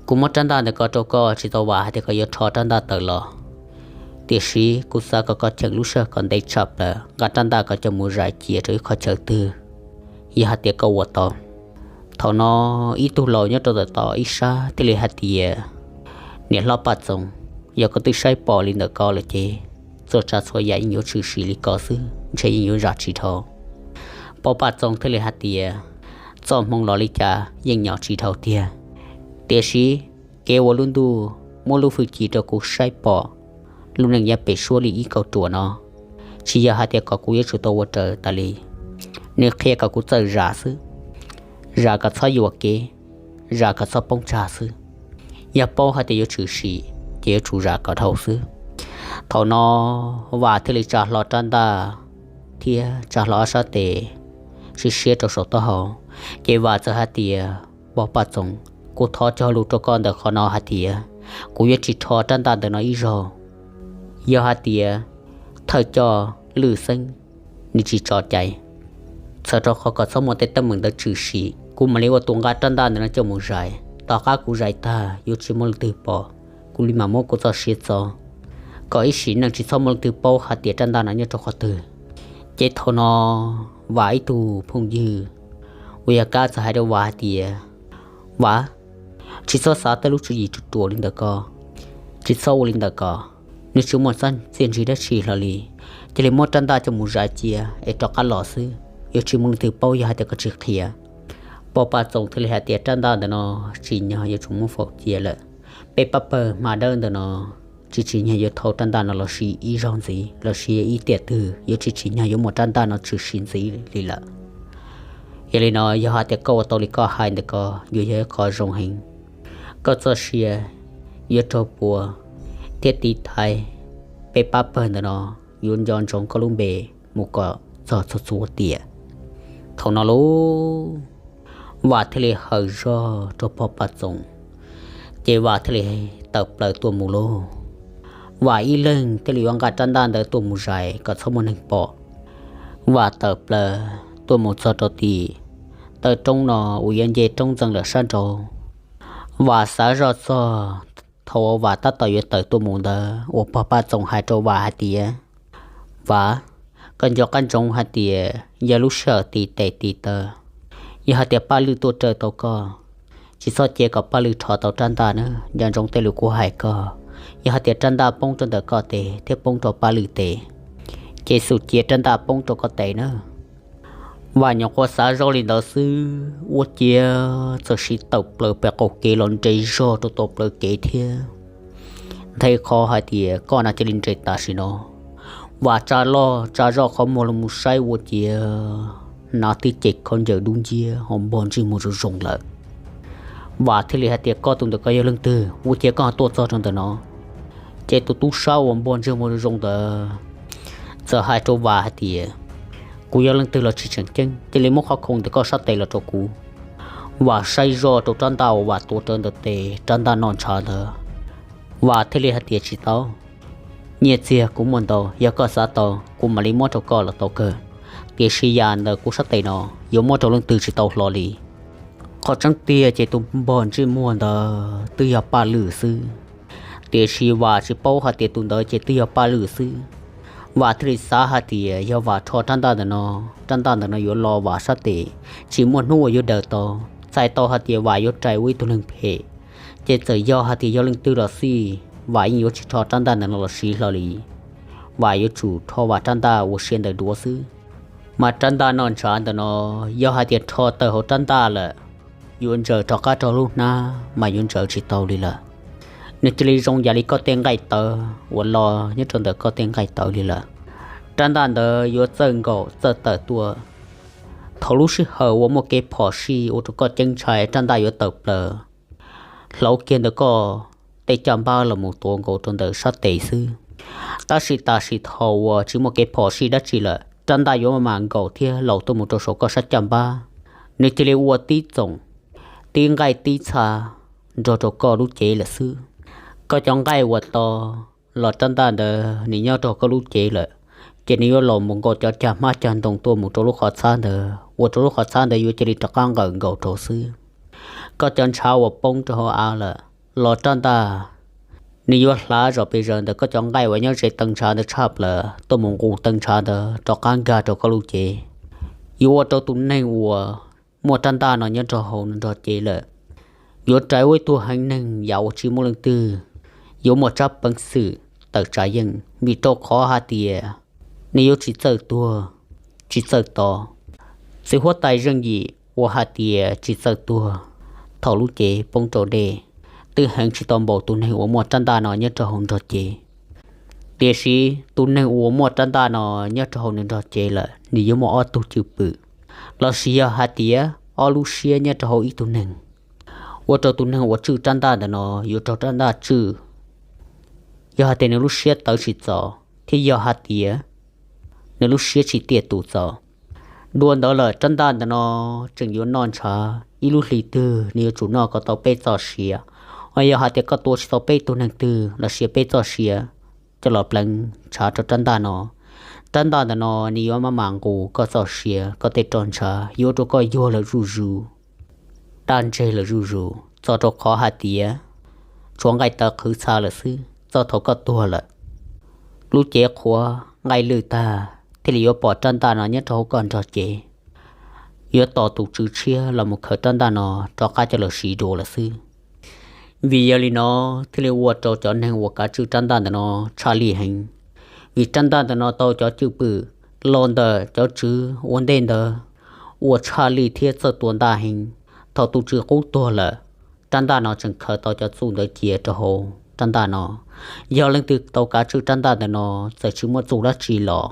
Kuv muab rab ntaj ntawm ko rau koj tsis tau vam hais tias koj yuav rho rab ntaj tawm los. Tiam sis kuv xav kom koj cheem lub sij hawm kom ntev tshaj plaws, nqa rab ntaj koj coj mus zais cia rau ib qhov chaw twg, yog hais tias koj ua tau. Thaum no ib tug laus nyob rau tom ib sab thiaj li hais tias, Niam hlob Paj Txoos, yog koj twb saib pom li ntawm ko lawm ces txhua tsav txhua yam yeej yuav tshwm sim li ko xwb, ntshe yeej yuav zam tsis dhau. Pov Paj Txoos thiaj li hais tias, Txoj hmoo los li cas yeej nyom tsis dhau tiag. Tiam sis kev ua lub ntuj muab lub hwj chim rau kuv saib pom lub neej yav pem suab li ib kauj ruam no, tsis yog hais tias kom kuv yuav tsum tau ua raws tas li. Nws qhia kom kuv txawj zam xwb, zam kom txhob yuam kev, zam kom txhob poob tsag xwb. Yog paub hais tias yuav tshwm sim ces yuav tsum zam kom dhau xwb. Thaum no Vam thiaj li tsa hlo rab ntaj thiab tsa hlo ob sab tes, siab siab rau saum taub hau. Ces Vam txawm hais tias, Pov Paj Txoos, kuv thov cog lus rau koj ntawm qhov no hais tias kuv yuav tsis rho rab ntaj ntawm no ib zaug. Yog hais tias thawj coj Lwm Xeeb nws tsis tso cai, txhawm rau qhov kom txhob muaj tej teeb meem ntawd tshwm sim, kuv mam li ua tus nqa rab ntaj ntawm no coj mus zais. Tom qab kuv zais tag yuav tsis muaj leej twg pom, kuv li mam muab kuv txoj sia txo, kom ib sim neej tsis txhob muaj leej twg paub hais tias rab ntaj no nyob rau qhov twg. Ces thaum no Vam ib tug phooj ywg uas yog Kab txawm hais rau Vam hais tias, Vam, tsis txhob xav tej lub tswv yim ruam ruam li ntawm ko, tsis txhob ua li ntawm ko. Nws tsis muaj txiaj ntsig dab tsi hlo li, cia li muab rab ntaj coj mus zais cia es rov qab los xwb, yuav tsis muaj leej twg paub yog hais tias koj tsis qhia. Pov Paj Txoos thiaj li hais tias, Rab ntaj ntawm no tsim nyog yuav tsum muab faus cia lawm. Peb pab pawg hma dawb ntawm no tsis tsim nyog yuav thau rab ntaj no los siv ib zaug ntxiv los sis ib tiam twg yuav tsis tsim nyog yuav muaj rab ntaj no tshwm sim ntxiv li lawm. Yog li no yog hais tias koj ua tau li koj hais ntawm ko yuav yog ib qho zoo heev. Koj txoj sia yuav raug puas thiab tiv thaiv peb pab pawg ntawm no, yuav nco ntsoov koj lub npe mus kom txog txhua txhua tiam. Thaum no lauj, Vam thiaj li hawm zog rau pog Paj Txoos, ces Vam thiaj li tawm plaws tuaj mus lauj. Vam ib leeg thiaj li yuav nqa rab ntaj ntawd tuaj mus zais kom txhob muaj neeg pom. Vam tawm plaws tuaj mus txog rau tim taw roob no uas yuav nce roob ntxeev lawm sab nraud. Vam xav zoj txog thaum uas Vam tab tom yuav tawm tuaj mus ntawd uas pog Paj Txoos hais rau Vam hais tias, Vam, koj nco qab ntsoov hais tias yog lub sij hawm tiv tes tiv taw, yog hais tias Paj Lwm tuaj raws tau koj, tsis txhob cia kom Paj Lwm rho tau rab ntaj na. Nco ntsoov tej lus kuv hais koj, yog hais tias rab ntaj poob rau ntawm koj tes thiab poob rau Paj Lwm tes, ces xum cia rab ntaj poob rau koj tes na. Vam nyuam qhuav xav zoj li ntawd xwb, ua ciav txawm siv tawm plaws pem qaum kev los nres zog rau tom plawv kev thiab nthe qhov hais tias koj no cia li nres tam sim no. Vam tsa loj tsa zoj qhov muag los mus saib ua ciav hnav tib ce khaub ncaws dub nciab ho npog ntsej muag zoo zoo lawm. Vam thiaj li hais tias, Koj tus ntawm koj yog leej twg ua ciav koj ho tuaj txog rau ntawm no? Ces tus tub sab uas npog ntsej muag zoo zoo ntawd txawm hais rau Vam hais tias, Kuv yog leej twg los tsis tseem ceeb, cia li muab qhov khoom ntawm koj sab tes los rau kuv. Vam saib zoj rau rab ntaj uas Vam tuav rawv ntawm tes, rab ntaj noj ntshav ntawd. Vam thiaj li hais tias, Tsis tau, nyiaj txiag kuv muaj ntau, yog koj xav tau kuv mam li muab rau koj los tau kawg, tiam sis yam ntawm kuv sab tes no yuav muab rau leej twg tsis tau hlo li. Qhov tseeb tiag ces tus npog ntsej muag ntawd twb yog Paj Lwm xwb, tiam sis Vam tsis paub hais tias tus ntawd ces twb yog Paj Lwm xwb. Vam thiaj li xav hais tias yog Vam rho rab ntaj ntawm no, rab ntaj ntawm no yuav los Vam sab tes, tsis muaj hnub uas yuav daws tau. Txhais tau hais tias Vam yuav rais ua ib tug neeg phem, ces txawm yog hais tias yog leej twg los xij, Vam yeej yuav tsis rho rab ntaj ntawm no los siv hlo li. Vam yuav tsum rho Vam rab ntaj ua siab ntawd dua xwb. Mas rab ntaj noj ntshav ntawm no, yog hais tias rho tawm hauv rab ntaj lawm, yuav ntsaws rov qab rau lub hnab mas yuav ntsaws tsis tau li lawm. Nws cia li zoo yam li koj tej nqaij tawv uas los nyob rau ntawm koj tej nqaij tawv li lawm. Rab ntaj ntawd yuav txawj nkaum txawj tawm tuaj. Thaum lub sij hawm uas muaj kev phom sij ua rau koj ceeb ntshai, rab ntaj yuav tawm plaws hlauv kiag ntawm koj tej caj npab los mus tuav nkaus rau ntawm sab tes xwb. Tab sis tam sim thaum uas tsis muaj kev phom sij dab tsi lawm, rab ntaj yuav maj mam nkaum thiab laus tuaj mus rau saum koj sab caj npab. Nws cia li ua tib txoom, tib nqaij tib txha nrog rau koj lub cev lawm xwb. Koj cov nqaij uas to los rab ntaj ntawd nws nyob rau koj lub cev lawm, ces nws yuav laus mus nkaus cov cag hmab cag ntoo tuaj mus rau lub qhov txhab ntawd, ua rau lub qhov txhab ntawd yuav cia li rov qab nqawm nkaus rau xwb. Koj cov ntshav uas poob rau hauv av lawm los rab ntaj nws yuav hlav zom pes zaws ntawm koj cov nqaij uas nyob ze taw ntshav ntawd tshaj plaws tuaj mus nqus taw ntshav ntawd rov qab nkag rau koj lub cev. Yuav ua rau tus neeg uas muaj rab ntaj no nyob rau hauv nws nrog cev lawm, yuav rais ua ib tug heev neeg yam uas tsis muaj leej twg yuav muaj tsab peev xwm tawm tsam yeej, vim rau qhov hais tias nws yuav tsis txawj tuag, tsis txawj to. Txiv huab tais zeej yim uas hais tias tsis txawj tuag, thaum lub cev poob rau dej, twb heev tsis tau npaum tus neeg uas muaj rab ntaj no nyob rau hauv nrog cev. Tiam sis tus neeg uas muaj rab ntaj no nyob rau hauv nws nrog cev lawm, nws yuav muaj ob tug cwj pwm, lossis yog hais tias ob lub siab nyob rau hauv ib tug neeg, ua rau tus neeg uas tswj rab ntaj ntawm no yuav raug rab ntaj tswj. Yog hais tias nws lub siab tawv tsis txaus thiab yog hais tias nws lub siab tsis tiaj tus txaus, dua ntawd lawm rab ntaj ntawm no tseem yuav noj ntshav, ib lub hlis twg nws yuav tsum noj kom tau peb txoj sia. Ho yog hais tias koj tuav tsis tau peb tug neeg twg lossis peb txoj sia coj los pleev ntshav rau rab ntaj no, rab ntaj ntawm no nws yuav maj mam nqus koj txoj sia, koj tej roj ntshav yuav ua rau koj yuag lawm zuj zus, daj ntseg lawm zuj zus, txog rau qhov hais tias tshuav nqaij tawv qhwv txha lawm xwb. Txog thaum koj tuag lawm, lub cev qhuav nqaij lwj tag thiaj li yuav pom rab ntaj no nyob rau hauv koj nrog cev. Yuav tos tus tswv tshiab los mus khaws rab ntaj no rov qab coj los siv dua lawm xwb. Vim yog li no thiaj li ua rau cov neeg uas kav tswj rab ntaj ntawm no tshaj lij heev, vim rab ntaj ntawm no tau cov cwj pwm los ntawm cov tswv ua ntej ntawd ua tshaj lij thiab txawj tua ntaj heev. Thaum tus tswv qub tuag lawm, rab ntaj no tseem khaws tau cov txuj ntawd cia rau hauv rab ntaj no. Yog leej twg tau kav tswj rab ntaj ntawm no txawm tsis muaj txuj dab tsi los,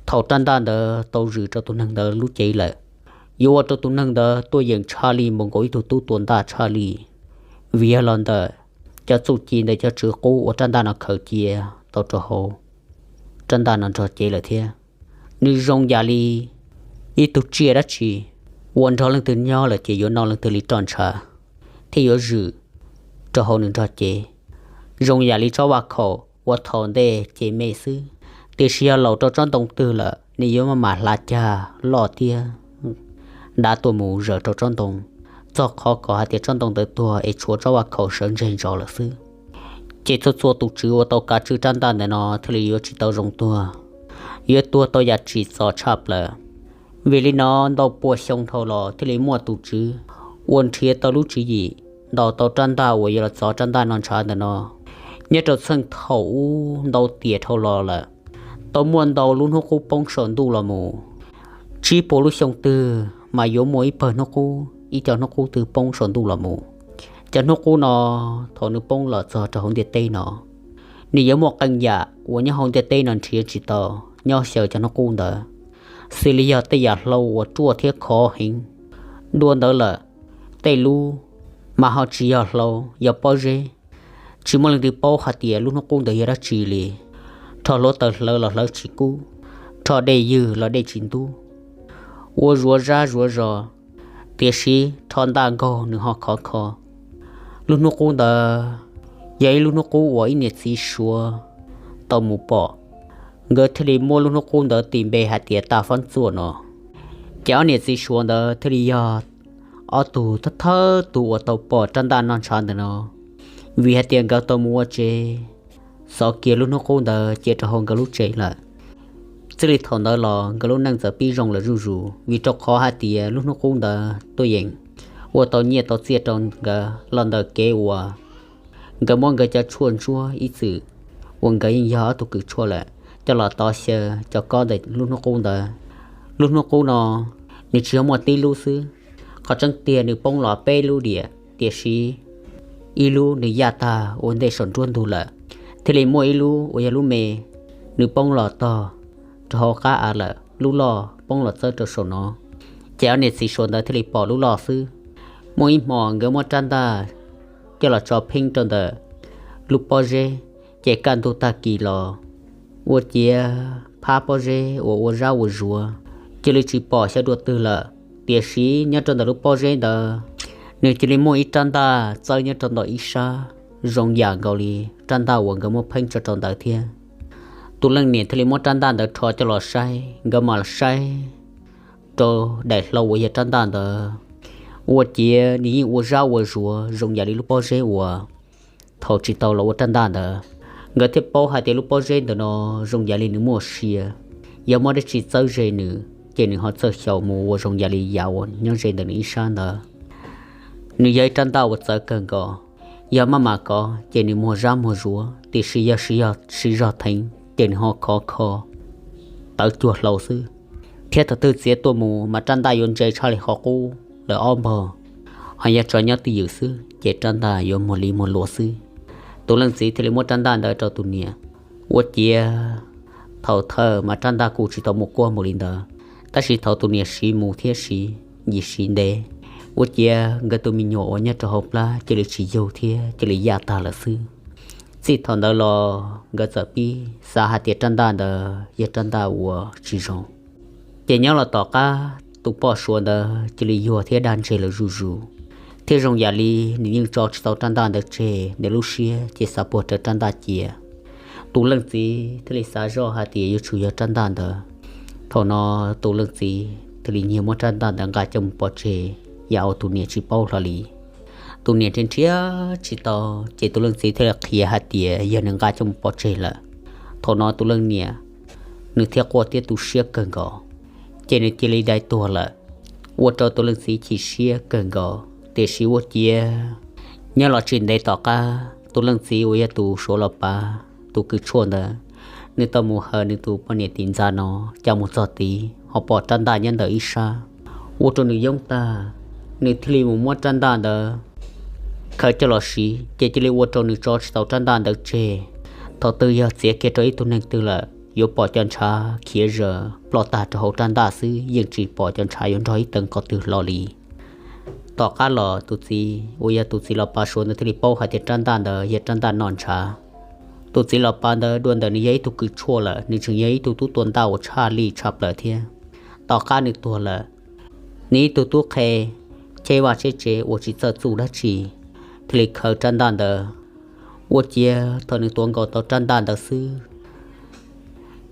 thaum rab ntaj ntawd tau zwm rau tus neeg ntawd lub cev lawm, yuav ua rau tus neeg ntawd tuaj yeem tshaj lij npaum nkaus ib tug tub tua ntaj tshaj lij. Vim yog los ntawm cov txuj ci ntawm cov tswv qub uas rab ntaj no khaws cia tau rau hauv rab ntaj no nrog cev lawm thiab. Nws zoo yam li ib tug tsiaj dab tsi uas nrog leej twg nyob lawm ces yuav noj leej twg li roj ntshav thiab yuav zwm rau hauv nws nrog cev, zoo yam li tsob vaj khaum uas thaum ntej ces me xwb, tiam sis yog laus rau tsob ntoo twg lawm nws yuav maj mam hla cag loj thiab dav tuaj mus zaws rau tsob ntoo, txog qhov kom hais tias tsob ntoo ntawd tuag es tshuav tsob vaj khaum sawv ntseg ntsos lawm xwb. Ces txhua txhua tus tswv uas tau kav tswj rab ntaj ntawm no thiaj li yuav tsis tau zoo tuag, yuav tuag tau yam tsim txom tshaj plaws. Vim li no ntau pua xyoo dhau los thiaj li muaj tus tswv uas nrhiav tau lub tswv yim ntaus tau rab ntaj uas yuav los txov rab ntaj no ntshav ntawm no. Nyob rau txheej thaum ub ntau tiam dhau los lawm, tau muaj ntau lub hnub qub poob saum ntuj los mus. Tsib puas lub xyoo twg mas yuav muaj ib pawg hnub qub, ib co hnub qub twg poob saum ntuj los mus. Cov hnub qub no thaum nws poob los txog rau hauv ntiaj teb no, nws yuav muaj qee yam uas nyob hauv ntiaj teb no nrhiav tsis tau nyob xyaw cov hnub qub ntawd, xws li yog tej yam hlau uas ruaj thiab khov heev. Dua ntawd lawm, tej lub mas ho tsis yog hlau, yog pob zeb. Tsis muaj leej twg paub hais tias lub hnub qub ntawd yog dab tsi li. Rho hluav taws hlawv los hlawv tsis kub, rho dej ywg los dej tsis ntub, ua zuav zab zuav zos, tiam sis rho ntaj nkaug nws ho khov kho. Lub hnub qub ntawd yog ib lub hnub qub uas ib niam txiv Suav tau mus pom, nkawd thiaj li muab lub hnub qub ntawd tis npe hais tias Taj Fab Txuaj no. Ces ob niam txiv Suav ntawd thiaj li yog ob tug thawj thawj tug uas tau pom rab ntaj noj ntshav ntawm no, vim hais tias nkawd tau mus ua tsev xov kiag lub hnub qub ntawd cia rau hauv nkawd lub tsev lawm. Txij li thaum ntawd los nkawd lub neej txawm pib zoo lawm zuj zus, vim rau qhov hais tias lub hnub qub ntawd tuaj yeem ua tau nyiaj tau txiaj rau nkawd los ntawm kev uas nkawd muab nkawd cov tshuaj ntsuab ib txwm uas nkawd yeej yog ob tug kws tshuaj lawm coj los tov xyaw cov kob ntawm lub hnub qub ntawd. Lub hnub qub no nws tsis yog muaj tib lub xwb, qhov tseeb tiag nws poob los peb lub diam, tiam sis ib lub nws yaj tag ua ntej saum nruab ntug lawm, thiaj li muaj ib lub uas yog lub me, nws poob los tog rau hauv qab av lawm, lub loj poob los txawb rau saum no. Ces ob niam txiv Suav ntawd thiaj li pom lub loj xwb. Muaj ib hmo nkawd muab rab ntaj coj los tso pheeb rau ntawm lub pob zeb, ces kaj ntug tag kis los ua ciav phab pob zeb uas ua zab ua zuav, cia li tsis pom xyov dua twg lawm. Tiam sis nyob rau ntawm lub pob zeb ntawd, nws cia li muaj ib rab ntaj txawb nyob rau ntawm ib sab, zoo yam nkaus li rab ntaj uas nkawd muab pheeb tso rau ntawd thiab. Tus leej niam thiaj li muab rab ntaj ntawd rho coj los saib, nkawd mam saib rau daim hlau uas yog rab ntaj ntawd, ua ciav nws yeej ua zab ua zuav zoo yam li lub pob zeb uas thaum tsis tau los ua rab ntaj ntawd. Nkawd thiaj paub hais tias lub pob zeb ntawm no zoo yam li nws muaj sia, yog muaj dab tsi txawb ze nws ces nws ho txawj xyaum mus ua zoo yam li yam uas nyob ze ntawm nws ib sab ntawd. Nws yog ib rab ntaj uas txawv kawg nkaus, yog maj mam kov ces nws muag zab muag zuav, tiam sis yog siv zog theev ces nws ho khov kho tawv cuag hlau xwb. Thiab thaum twg txiav tuaj mus mas rab ntaj yuav ntse tshaj li qhov qub lawm ob npaug, ho yog tso nyob twj ywm xwb ces rab ntaj yuav muag li muag luas xwb. Tus leej txiv thiaj li muab rab ntaj ntawd rau tus niam. Ua ciav thaum thawj mas rab ntaj kuj tsis tau muaj kuab npaum li ntawd, tab sis thaum tus niam siv mus thiab siv yim siv ntev, ua ciav nkawd tus me nyuam uas nyob rau hauv plab cia li tsis yug thiab cia li yaj tag lawm xwb. Txij thaum ntawd los nkawd txawm pib xav hais tias rab ntaj ntawd yog rab ntaj uas tsis zoo. Ces nyob los tom qab tus poj Suav ntawd cia li yuag thiab dag ntseg lawm zuj zus, thiab zoo yam li nws yeej tso tsis tau rab ntaj ntawd tseg, nws lub siab ces xav puag rawv rab ntaj cia. Tus leej txiv thiaj li xav zoj hais tias yuav tsum yog rab ntaj ntawd. Thaum no tus leej txiv thiaj li nyiag muab rab ntaj ntawd nqa coj mus pov tseg, yam uas tus niam tsis paub hlo li. Tus niam nrhiav nrhiav tsis tau, ces tus leej txiv thiaj li qhia hais tias yog nws nqa coj mus pov tseg lawm. Thaum no tus leej niam nws thiaj quaj thiab tu siab kawg nkaus, ces nws cia li dai tuag lawm, ua rau tus leej txiv chim siab kawg nkaus. Tiam sis ua ciav nyob los tsis ntev tom qab, tus leej txiv uas yog tus Suav los pav tus kws tshuaj ntawd, nws tau mus hawm nws tus poj niam tim ntxa no, coj mus txog tid ho pom rab ntaj nyob ntawm ib sab, ua rau nws yoob tag. Nws thiaj li mus muab rab ntaj ntawd khaws coj los siv, ces cia li ua rau nws tso tsis tau rab ntaj ntawd tseg. Thaum twg yog txiav kiag rau ib tug neeg twg lawm, yuav pom cov ntshav khiav zawm ploj tag rau hauv rab ntaj xwb, yeej tsis pom cov ntshav yuav nrog ib teev qhov twg hlo li. Tom qab los tus txiv uas yog tus txiv los pav Suav ntawd thiaj li paub hais tias rab ntaj ntawd yog rab ntaj noj ntshav. Tus txiv los pav ntawd dua ntawm nws yog ib tug kws tshuaj lawm, nws tseem yog ib tug tub tua ntaj uas tshaj lij tshaj plaws thiab. Tom qab nws tuag lawm, nws ib tug tub qhe cheb vaj cheb tsev uas tsis txawj txuj dab tsi thiaj li khaws rab ntaj ntawd ua ciav thaum nws tuav nkaus tau rab ntaj ntawd xwb,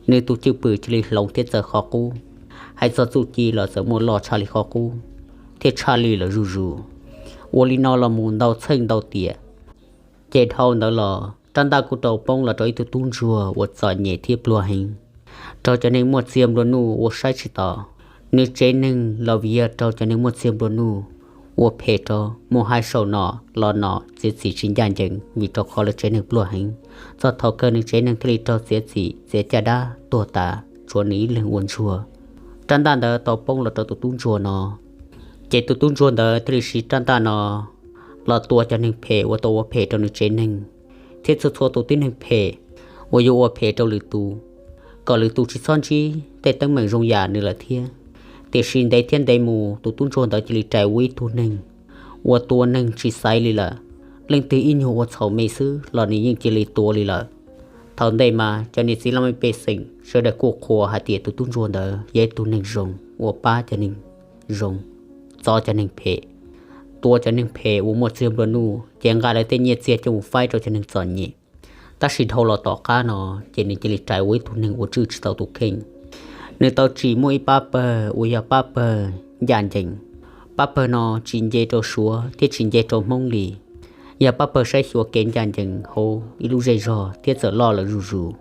nws tus cwj pwm cia li hloov thiab txawv qhov qub. Hais txog txuj ci los txawm muaj loj tshaj li qhov qub thiab tshaj lij lawm zuj zus. Ua li no los mus ntau txheej ntau tiam, ces dhau ntawd los rab ntaj kuj rau poob los rau ib tug tub ntsuag uas txom nyem thiab pluag heev, raug cov neeg muaj txiag nplua nuj ua saib tsis taus. Nws tsev neeg los vim yog raug cov neeg muaj txiag nplua nuj ua phem rau, mus hais saum no los no txiav txim tsis ncaj ncees vim rau qhov lawv tsev neeg pluag heev. Txog thaum kawg nws tsev neeg thiaj li raug txiav txim txiav caj dab tuag tas, tshuav nws ib leeg ua ntsuag. Rab ntaj ntawd tau poob los rau tus tub ntsuag no, ces tus tub ntsuag ntawd thiaj li siv rab ntaj no los tua cov neeg phem uas tau ua phem rau nws tsev neeg, thiab txhua txhua tus tib neeg phem uas yuav ua phem rau lwm tus, kom lwm tus tsis txhob ntsib tej teeb meem zoo yam nws lawm thiab. Tiam sis ntev thiab ntev mus tus tub ntsuag ntawd cia li rais ua ib tug neeg uas tua neeg tsis xaiv li lawm. Leej twg ib nyuag ua txhaum me xwb los nws yeej cia li tua li lawm. Thaum ntej mas cov niam txiv laj mej pej xeem sawv daws kuj qhuas hais tias tus tub ntsuag ntawd yog ib tug neeg zoo uas pab cov neeg zoo, txov cov neeg phem, tua cov neeg phem uas muaj txiag nplua nuj ces nqa lawv tej nyiaj txiag coj mus faib rau cov neeg txom nyem. Tab sis dhau los tom qab no ces nws cia li rais ua ib tug neeg uas tswj tsis tau tus kheej. Nws tau tsim muaj ib pab pawg uas yog pab pawg ncaj ncees. Pab pawg no tsis nce rau Suav thiab tsis nce rau Hmoob li, yog pab pawg saib xyuas kev ncaj ncees hauv ib lub zej zog thiab txawm loj lawm zuj zus.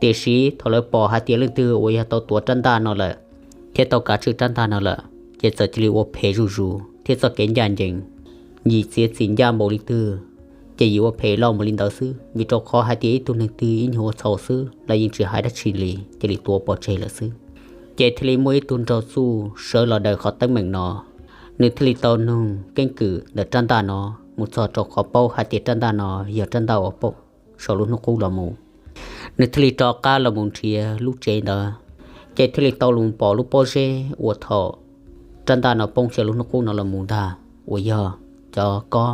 Tiam sis thaum lawv pom hais tias leej twg uas yog tau tuav rab ntaj no lawm thiab tau kav tswj rab ntaj no lawm, ces txawm cia li ua phem zuj zus thiab txoj kev ncaj ncees yim txiav txim ncaj npaum li twg ces yim ua phem loj mus li ntawd xwb, vim rau qhov hais tias ib tug neeg twg ib nyuag ua txhaum xwb los yeej tsis hais dab tsi li, cia li tuav pov tseg lawm xwb. Ces thiaj li muaj ib tug nraug txuj sawv los daws qhov teeb meem no, nws thiaj li tau nug keeb kwm ntawm rab ntaj no mus txog rau qhov paub hais tias rab ntaj no yog rab ntaj uas poob saum lub hnub qub los mus. Nws thiaj li rov qab los mus nrhiav lub tsev ntawd, ces thiaj li tau los pom lub pob zeb uas thaum rab ntaj no poob xyaw lub hnub qub no los mus ntag, uas yog cov kob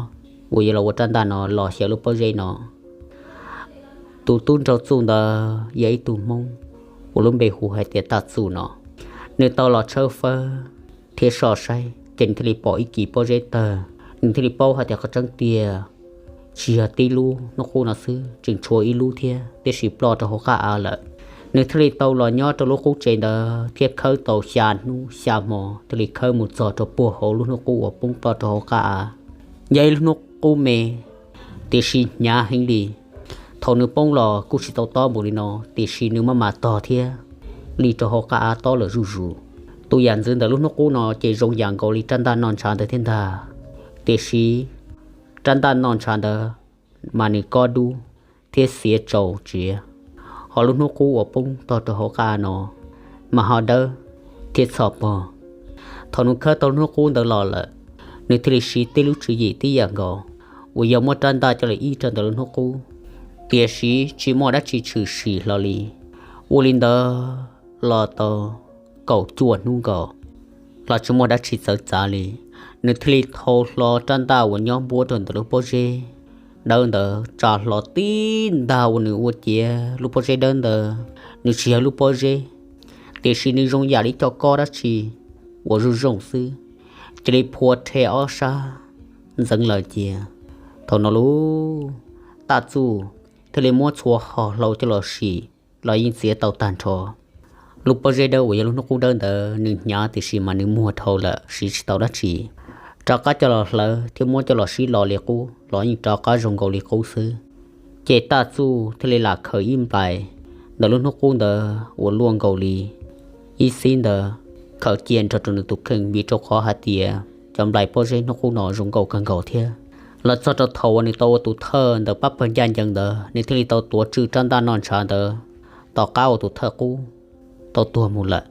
uas yuav los ua rab ntaj no los xyaw lub pob zeb no. Tus tub nraug txuj ntawd yog ib tug Hmoob uas lub npe hu hais tias Taj Txuj no. Nws tau los tshawb fawb thiab soj saib ces nws thiaj li pom ib kis pob zeb tawg, nws thiaj li paub hais tias qhov tseeb tiag tsis yog tib lub hnub qub no xwb, tseem tshuav ib lub thiab, tiam sis ploj rau hauv qab av lawm. Nws thiaj li tau los nyob rau lub qub tsev ntawd thiab khawb tau xya hnub xya hmo thiaj li khawb mus txog rau puag hauv lub hnub qub uas poob ploj rau hauv qab av. Yog ib lub hnub qub me, tiam sis hnyav heev li. Thaum nws poob los kuj tsis tau tob npaum li no, tiam sis nws maj mam tog thiab li rau hauv qab av tob lawm zuj zus. Tus yam ntxwv ntawm lub hnub qub no ces zoo yam nkaus li rab ntaj noj ntshav ntawd thiab ntag, tiam sis rab ntaj noj ntshav ntawd mas nws kob dub thiab xiav tsaus tsiav, ho lub hnub qub uas poob tog rau hauv qab av no mas ho dawb thiab txhoj pog. Thaum nws khawb tau lub hnub qub ntawd los lawm, nws thiaj li siv tib lub tswv yim tib yam nkaus uas yog muab rab ntaj coj los ib rau ntawm lub hnub qub, tiam sis tsis muaj dab tsi tshwm sim hlo li. Ua li ntawd los tau kaum cuaj hnub nkaus los tsis muaj dab tsi txawv txav li. Nws thiaj li thau hlo rab ntaj uas nyob npuab rau ntawm lub pob zeb dawb ntawd tsa hlo tib ntag uas nws ua ciav lub pob zeb dawb ntawd nws tsis yog lub pob zeb, tiam sis nws zoo yam li cov kob dab tsi uas zoo zoo xwb, cia li phua rhe ob sab ntxeev lawm cia. Thaum no lub Taj Txuj thiaj li muab txhua hom hlau coj los sim los yeej txiav tau tag nrho. Lub pob zeb dawb uas yog lub hnub qub dawb ntawd nws hnyav tiam sis mas nws muag dhau lawm siv tsis tau dab tsi. Rov qab coj los hlawv thiab muab coj los sib lo li qub los yeej rov qab zoo nkaus li qub xwb. Ces Taj Txuj thiaj li lam khaws ib nplais ntawm lub hnub qub ntawd uas luaj nkaus li ib xib ntawd khaws cia nrog rau nws tus kheej vim rau qhov hais tias cov nplais pob zeb hnub qub no zoo nkauj kawg nkaus thiab. Los txog rau thaum uas nws tau ua tus thawj ntawm pab pawg ncaj ncees ntawd nws thiaj li tau tuav tswj rab ntaj noj ntshav ntawd tom qab uas tus thawj qub tau tuag mus lawm,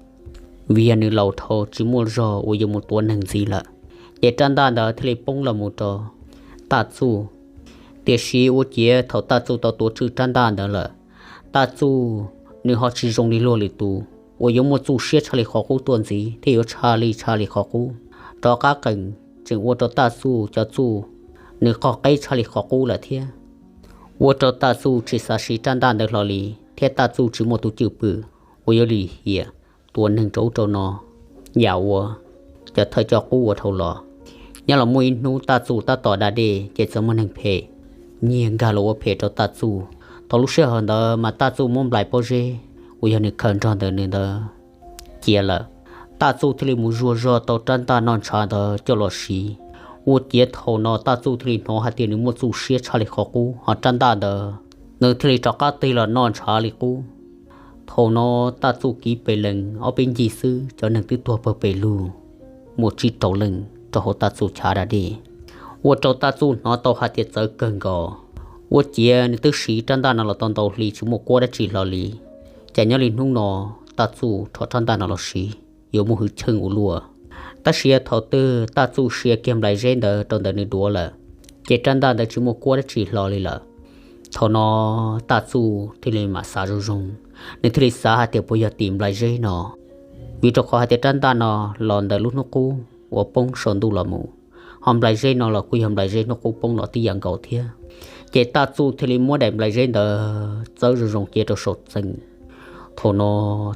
vim yog nws laus dhau tsis muaj zog uas yuav mus tuav neeg ntxiv lawm. Ces rab ntaj ntawd thiaj li poob los mus rau Taj Txuj. Tiam sis ua ciav thaum Taj Txuj tau tuav tswj rab ntaj ntawd lawm, Taj Txuj nws ho tsis zoo li luag lwm tus uas yuav muaj txuj siab tshaj li qhov qub tuaj ntxiv thiab yuav tshaj li tshaj li qhov qub rov qab qees tseem ua rau Taj Txuj cov txuj nws qog qeb tshaj li qhov qub lawm thiab. Ua rau Taj Txuj tsis xav siv rab ntaj ntawd hlo li, thiab Taj Txuj tsis muaj tus cwj pwm uas yuav lim hiam tua neeg rau ub rau no yam uas cov thawj coj qub ua dhau los. Nyob los muaj ib hnub Taj Txuj tab tom da dej ces txawm muaj neeg phem nyiag nkag los ua phem rau Taj Txuj. Thaum lub sij hawm ntawd mas Taj Txuj muab nplais pob zeb uas yog nws khaws nrog ntawm nws ntawd cia lawm. Taj Txuj thiaj li mus zuag zog tau rab ntaj noj ntshav ntawd coj los siv. Ua ciav thaum no Taj Txuj thiaj li hnov hais tias nws muaj txuj siab tshaj li qhov qub, ho rab ntaj ntawd nws thiaj li rov qab tig los noj ntshav li qub. Thaum no Taj Txuj kiv pes lees ob peb ncig xwb cov neeg twb tuag pawg pes lug, muaj tsib rau leej rau hauv Taj Txuj chav da dej. Ua rau Taj Txuj hnov tau hais tias txawv kawg nkaus, ua ciav nws twb siv rab ntaj no los tau ntau hli tsis muaj kuab dab tsi hlo li. Ces nyob li hnub no Taj Txuj rho rab ntaj no los siv yuav muaj hwj chim ua luaj. Tab sis thaum twg Taj Txuj sia kiag nplais zeb ntawd rau ntawm nws duav lawm, ces rab ntaj ntawd tsis muaj kuab dab tsi hlo li lawm. Thaum no Taj Txuj thiaj li mam xav zoo zoo, nws thiaj li xav hais tias puas yog tim nplais zeb no, vim rau qhov hais tias rab ntaj no los ntawm lub hnub qub uas poob saum ntuj los mus, ho nplais zeb no los kuj yog nplais zeb hnub qub poob los tib yam nkaus thiab. Ces Taj Txuj thiaj li muab daim nplais zeb ntawd txawb zoo zoo cia rau saum txee. Thaum no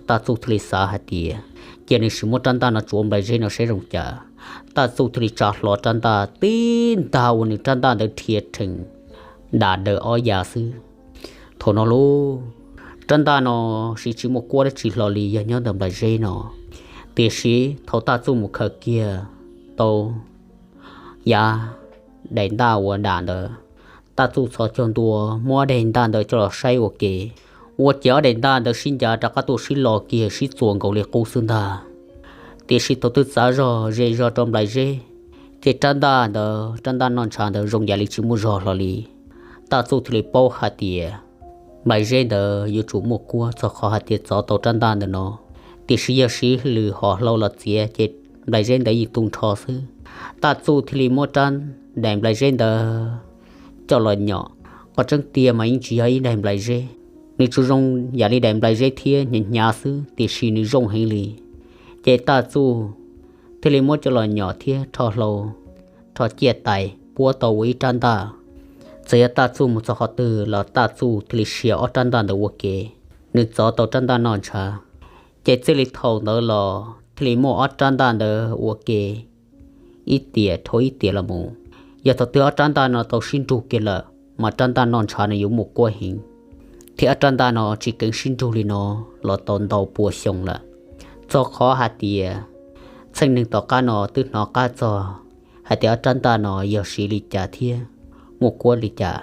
Taj Txuj thiaj li xav hais tias cia nws sim muab rab ntaj no tsuav nplais zeb no saib zoo cas. Taj Txuj thiaj li tsa hlo rab ntaj tib ntag uas nws rab ntaj ntawd rhia rhees dam daws ob yav xwb. Thaum no lauj, rab ntaj no siv tsis muaj kuab dab tsi hlo li, yog nyob ntawm nplais zeb no. Tiam sis thaum Taj Txuj mus khaws kiag tau yav daim ntaj uas dam ntawd, Taj Txuj txhos caug ntua muab ob daim ntaj ntawd coj los saib ua ke, ua ciav ob daim ntaj ntawd sib ncav rov qab tuaj sib lo kiag sib txuas nkaus li qub xwb ntag. Tiam sis thaum twg txav zog ze zog rau nplais zeb, ces rab ntaj ntawd, rab ntaj noj ntshav ntawd zoo yam li tsis muaj zog hlo li. Taj Txuj thiaj li paub hais tias nplais zeb ntawd yuav tsum muaj kuab txog qhov hais tias txov tau rab ntaj ntawm no. Tiam sis yog siv lwm hom hlau los txiav ces nplais zeb ntawd yeej tu nrho xwb. Taj Txuj thiaj li muab rab daim nplais zeb ntawd coj los nyom. Qhov tseeb tiag mas yeej tsis yog ib daim nplais zeb, nws tsuas zoo yam li daim nplais zeb thiab hnyav hnyav xwb, tiam sis nws zoo heev li. Ces Taj Txuj thiaj li muab coj los nyom thiab rho hlau, rho ciaj tais puab tau ua ib rab ntaj. Txawm yog Taj Txuj mus txog qhov twg los Taj Txuj thiaj li siav ob rab ntaj ntawd ua ke, nws txov tau rab ntaj noj ntshav. Ces txij li thaum ntawd los thiaj li muaj ob rab ntaj ntawd ua ke ib tiam dhau ib tiam los mus. Yog thaum twg ob rab ntaj no tau sib nrug kiag lawm mas rab ntaj noj ntshav no yuav muaj kuab heev, thiab ob rab ntaj no tsis keev sib nrug li no los tau ntau pua xyoo lawm. Txog qhov hais tias txheej neeg tom qab no twb hnov qab txog hais tias ob rab ntaj no yog siv li cas thiab muaj kuab li cas.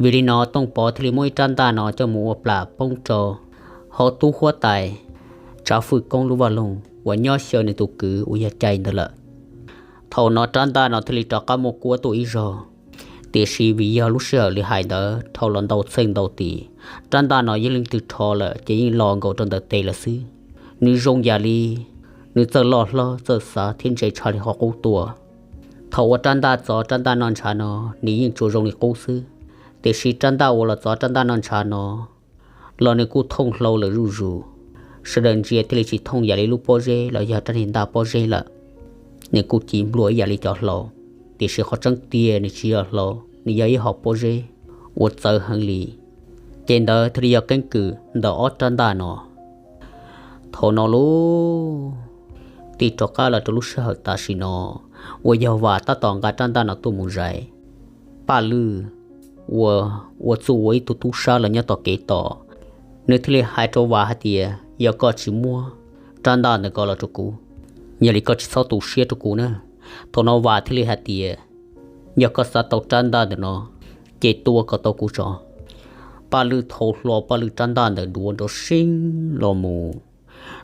Vim li no Tooj Pov thiaj li muab ib rab ntaj no coj mus ua plam poob rau hauv tub huab tais Tsav Fwj Koob lub vaj loog uas nyob xyaw nws tus kwv uas yog Cai ntawd lawm. Thaum no rab ntaj no thiaj li rov qab muaj kuab tuaj ib zaug, tiam sis vim yog lub sij hawm li hais ntawd dhau los ntau txheej ntau tim, rab ntaj no yeej leej twg rho lawm ces yeej lo nkaus rau ntawm tes lawm xwb. Nws zoo yam li nws txawj loj hlob txawj xav thiab ntse tshaj li qhov qub tuaj. Thaum uas rab ntaj txov rab ntaj noj ntshav no nws yeej tsuas zoo li qub xwb, tiam sis rab ntaj uas los txov rab ntaj noj ntshav no los nws kuj thooj hlau lawm zuj zus. Sawv daws ntsia thiaj li tsis thooj yam li lub pob zeb los yog rab niag ntaj pob zeb lawm. Nws kuj ci nplua ib yam li cov hlau, tiam sis qhov tseeb tiag nws tsis yog hlau, nws yog ib hom pob zeb uas txawv heev li. Ces ntawd thiaj li yog keeb kwm ntawm ob rab ntaj no. Thaum no lauj, tig rov qab los rau lub sij hawm tam sim no uas yog Vam tab tom nqa rab ntaj no tuaj mus zais. Paj Lwj uas ua txuj ua ib tug tub sab los nyob tom kev tos, nws thiaj li hais rau Vam hais tias, yog koj tsis muab rab ntaj ntawm ko los rau kuv, yog li koj tsis txhob tu siab rau kuv na. Thaum no Vam thiaj li hais tias, yog koj xav tau rab ntaj ntawm no, ces tua kom tau kuv tso. Paj Lwj thau hlo Paj Lwj rab ntaj ntawm duav nrov seeb los mus.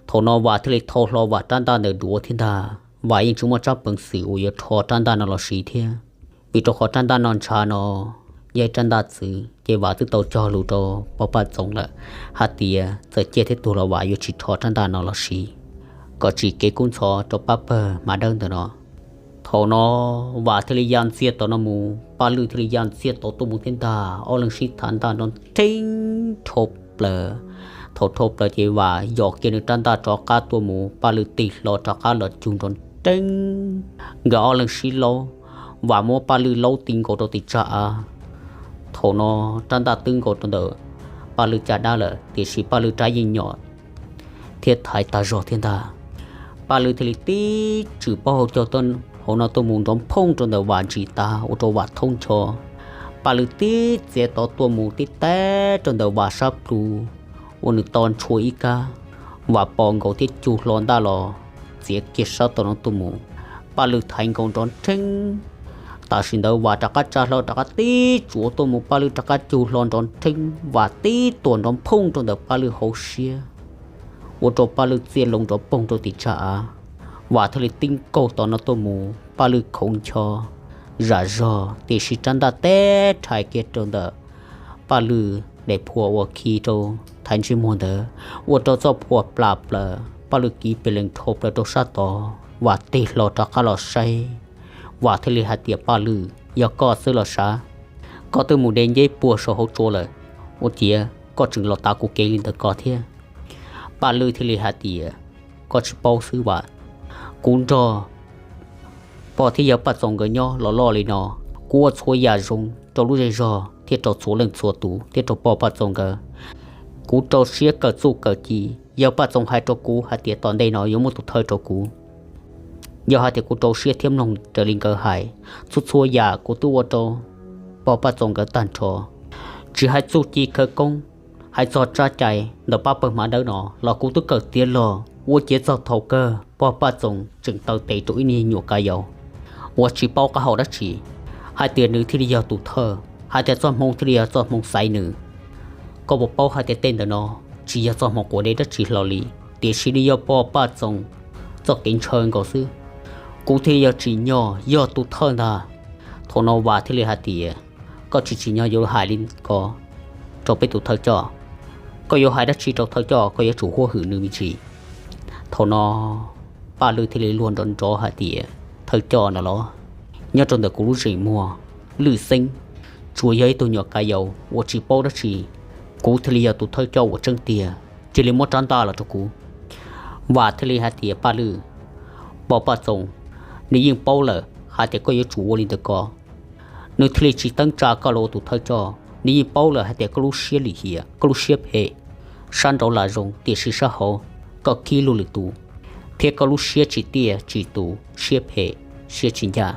Thaum no Vam thiaj li thau hlo Vam rab ntaj ntawm duav thiab ntag. Vam yeej tsis muaj tsab peev xwm uas yuav rho rab ntaj no los siv thiab, vim rau qhov rab ntaj noj ntshav no yog ib rab ntaj txwv, ces Vam twb tau cog lus rau Pov Paj Txoov lawm hais tias txawm ciaj thiab tuag los Vam yuav tsis rho rab ntaj no los siv, kom tsim kev kub ntxhov rau pab pawg hma dawb ntawm no. Thaum no Vam thiaj li ya ntxiag tom no mus, Paj Lwj thiaj li ya ntxiag tom tuaj mus thiab ntag. Ob leeg sib tham ntaj nrov nrheeb rho plaws. Thaum rho plaws ces Vam yos kiag nws rab ntaj rov qab tuaj mus, Paj Lwj tig hlo rov qab los cug nrov reeb, nkawd ob leeg sib laub, Vam muab Paj Lwm laub ti nkaus rau tim tsag av. Thaum no rab ntaj twb nkaus rau ntawm Paj Lwm caj dab lawm, tiam sis Paj Lwm rab yeej nyom thiab thaiv tag zog thiab ntag. Paj Lwm thiaj li tib tswm pob hauv caug hauv no tuaj mus nrov phooj rau ntawm Vam ntsis tas ua rau Vam thoob ncho. Paj Lwm tib txiav tod tuaj mus tib teb rau ntawm Vam sab plhu, ua nws to ntshua ib kab. Vam pom nkaus thiab cug hlo ntaj los txiav kiag sab tom no tuaj mus. Paj Lwm thaiv nkaus nrov nrheeb. Tam sim ntawd Vam rov qab tsa hlo rov qab tib tsuav tuaj mus, Paj Lwm rov qab cug hlo nrov nrheeb, Vam tib tuam nrov phooj rau ntawm Paj Lwm hauv siab, ua rau Paj Lwm txiaj loo nrov poog rau tim tsag av. Vam thiaj li tib nkaug tom no tuaj mus, Paj Lwm khoov ncho zam zog, tiam sis rab ntaj teb rhais kiag rau ntawm Paj Lwm daim phua uas khi rau thaiv ntsej muag ntawd, ua rau txoj phua plam plaws, Paj Lwm kiv pes lees dhau plaws rau sab tod. Vam tig hlo rov qab los saib, Vam thiaj li hais tias, Paj Lwm, yog koj xwb los sav? Koj twb mus de nceb puag saum hauv tsua lawm, ua ciav koj tseem los tav kuv kev li ntawd ko thiab? Paj Lwm thiaj li hais tias, koj tsis paub xwb Vam, kuv nrog pog thiab yawg Paj Txoos nkawd nyob los loj li no, kuv ua txhua yam zoo rau lub zej zog thiab rau txhua leej txhua tus thiab rau pog Paj Txoos nkawd. Kuv rau siab kawm txuj kawm ci, yawg Paj Txoos hais rau kuv hais tias tom ntej no yuav muaj tus thawj rau kuv. Yog hais tias kuv rau siab thiab mloog raws li nkawd hais, txhua txhua yam kuv twb ua rau pog Paj Txoos nkawd tag nrho. Tsis hais txuj ci khawv koob, hais txog tsab cai ntawm pab pawg hmab dawb no los kuv twb kawm tiav log, ua ciav txog thaum kawg pog Paj Txoos tseem taw tes rau ib niag nyuam kav yau uas tsis paub qab hau dab tsi, hais tias nws thiaj li yog tus thawj, hais tias txoj hmoo thiaj li yog txoj hmoo xaiv nws. Koj puas paub hais tias tej ntawm no tsis yog txoj hmoo quav deb dab tsi hlo li, tiam sis li yog pog Paj Txoos txoj kev ntshaw nkaus xwb, kuv thiaj li yog tsim nyog yog tus thawj ntag. Thaum no Vam thiaj li hais tias, koj tsis tsim nyog yuav hais li ko rau peb tus thawj coj. Koj yuav hais dab tsi rau thawj coj, koj yuav tsum huab hwm nws me ntsis. Thaum no Paj Lwm thiaj li luag nrov nrov hais tias, thawj coj no los, nyob rau ntawm kuv lub zeem muag, Lwm Xeeb tsuas yog ib tug nyuam kav yau uas tsis paub dab tsi, kuv thiaj li yog tus thawj coj uas tseeb tiag, cia li muab rab ntaj los rau kuv. Vam thiaj li hais tias, Paj Lwm, pog Paj Txoos nws yeej paub lawm hais tias koj yuav tsum ua li ntawd ko, nws thiaj li tsis teeb tsa koj los ua tus thawj coj. Nws yeej paub lawm hais tias koj lub siab lim hiam, koj lub siab phem, sab nraud lam zoo tiam sis sab hauv koj khib luag lwm tus, thiab koj lub siab tsis tiaj tsis tus, siab phem, siab tsis ncaj.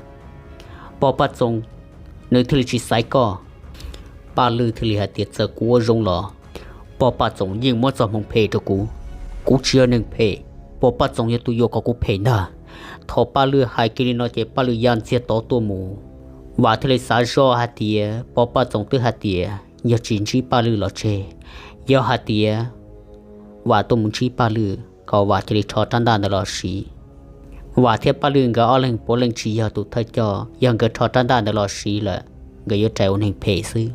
Pog Paj Txoos nws thiaj li tsis xaiv koj. Paj Lwm thiaj li hais tias, txawm kuv ua zoo los pog Paj Txoos yeej muab txoj hmoo phem rau kuv. Kuv tsis yog neeg phem, pog Paj Txoos yog tus yuam kom kuv phem ntag. Thaum Paj Lwm hais kiag li no ces Paj Lwm ya ntxiag tod tuaj mus. Vam thiaj li xav zoj hais tias pog Paj Txoos twb hais tias yog tsis ntsib Paj Lwm los tseg, yog hais tias Vam tuaj mus ntsib Paj Lwm kom Vam cia li rho rab ntaj ntawd los siv. Vam thiab Paj Lwm nkawd ob leeg puav leej tsis yog tus thawj coj, yog nkawd rho rab ntaj ntawd los siv lawm, nkawd yuav rais ua neeg phem xwb.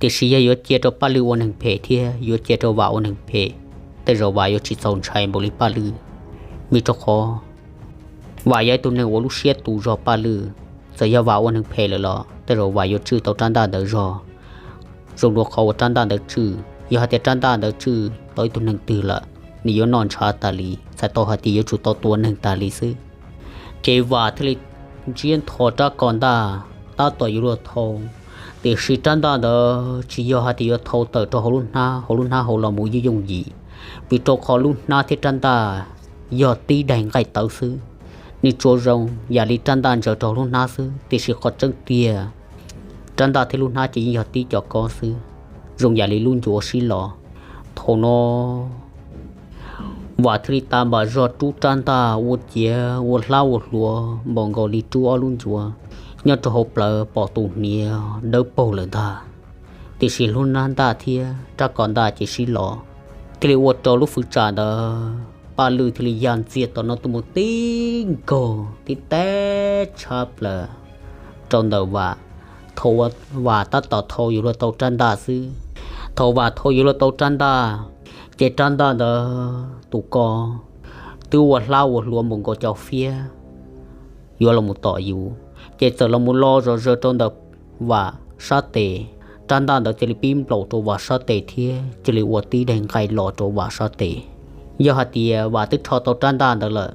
Tiam sis yog yuav cia rau Paj Lwm ua neeg phem thiab yuav cia rau Vam ua neeg phem, tej zaum Vam yuav tsis txaus ntshai npaum li Paj Lwm. Vim rau qhov Vam yog ib tug neeg uas lub siab tu zog Paj Lwm, txawm yog Vam ua neeg phem lawm los tej zaum Vam yuav tswj tau rab ntaj ntawd zog. Zoo dua qhov uas rab ntaj ntawd tswj, yog hais tias rab ntaj ntawd tswj tau ib tug neeg twg lawm, nws yuav noj ntshav tas li, txhais tau hais tias yuav tsum tau tua neeg tas li xwb. Ces Vam thiaj li ntsiab ntho rab ko ntaj tab tom yuav luag thau, tiam sis rab ntaj ntawd tsis yog hais tias yuav thau tawm rau hauv lub hnab, hauv lub hnab hauv los mus yooj yooj yim, vim rau qhov lub hnab thiab rab ntaj yog tib daim nqaij tawv xwb. Nws tsuas zoo yam li rab ntaj ntsaws rau hauv lub hnab xwb, tiam sis qhov tseeb tiag rab ntaj thiab lub hnab ces yeej yog tib co kob xwb, zoo yam li lub ncuav sib los. Thaum no Vam thiaj li tas npam zog rub rab ntaj ua ciav ua hlab ua hluav npaum nkaus li rub ob lub ncuav, nyob rau hauv plawv pom tus hniav dawb paug lawm ntag. Tiam sis lub hnab ntaj thiab rab ko ntaj ces sib los, thiaj li ua rau lub fwv tsam ntawd Paj Lwm thiaj li ya ntxiag tom no tuaj mus tib nkaug tib teb tshab plaws rau ntawm Vam. Thaum Vam tab tom thau yuav luag tau rab ntaj xwb, thaum Vam thau yuav luag tau rab ntaj, ces rab ntaj ntawd tus ko twb ua hlab ua hluav npaum nkaus cov fiab yuav los mus tom yus, ces txawm los mus lo zom zaws rau ntawm Vam sab tes. Rab ntaj ntawd cia li pib nplaum rau Vam sab tes thiab cia li ua tib daim nqaij los rau Vam sab tes. Yog hais tias Vam twb rho tau rab ntaj ntawd lawm,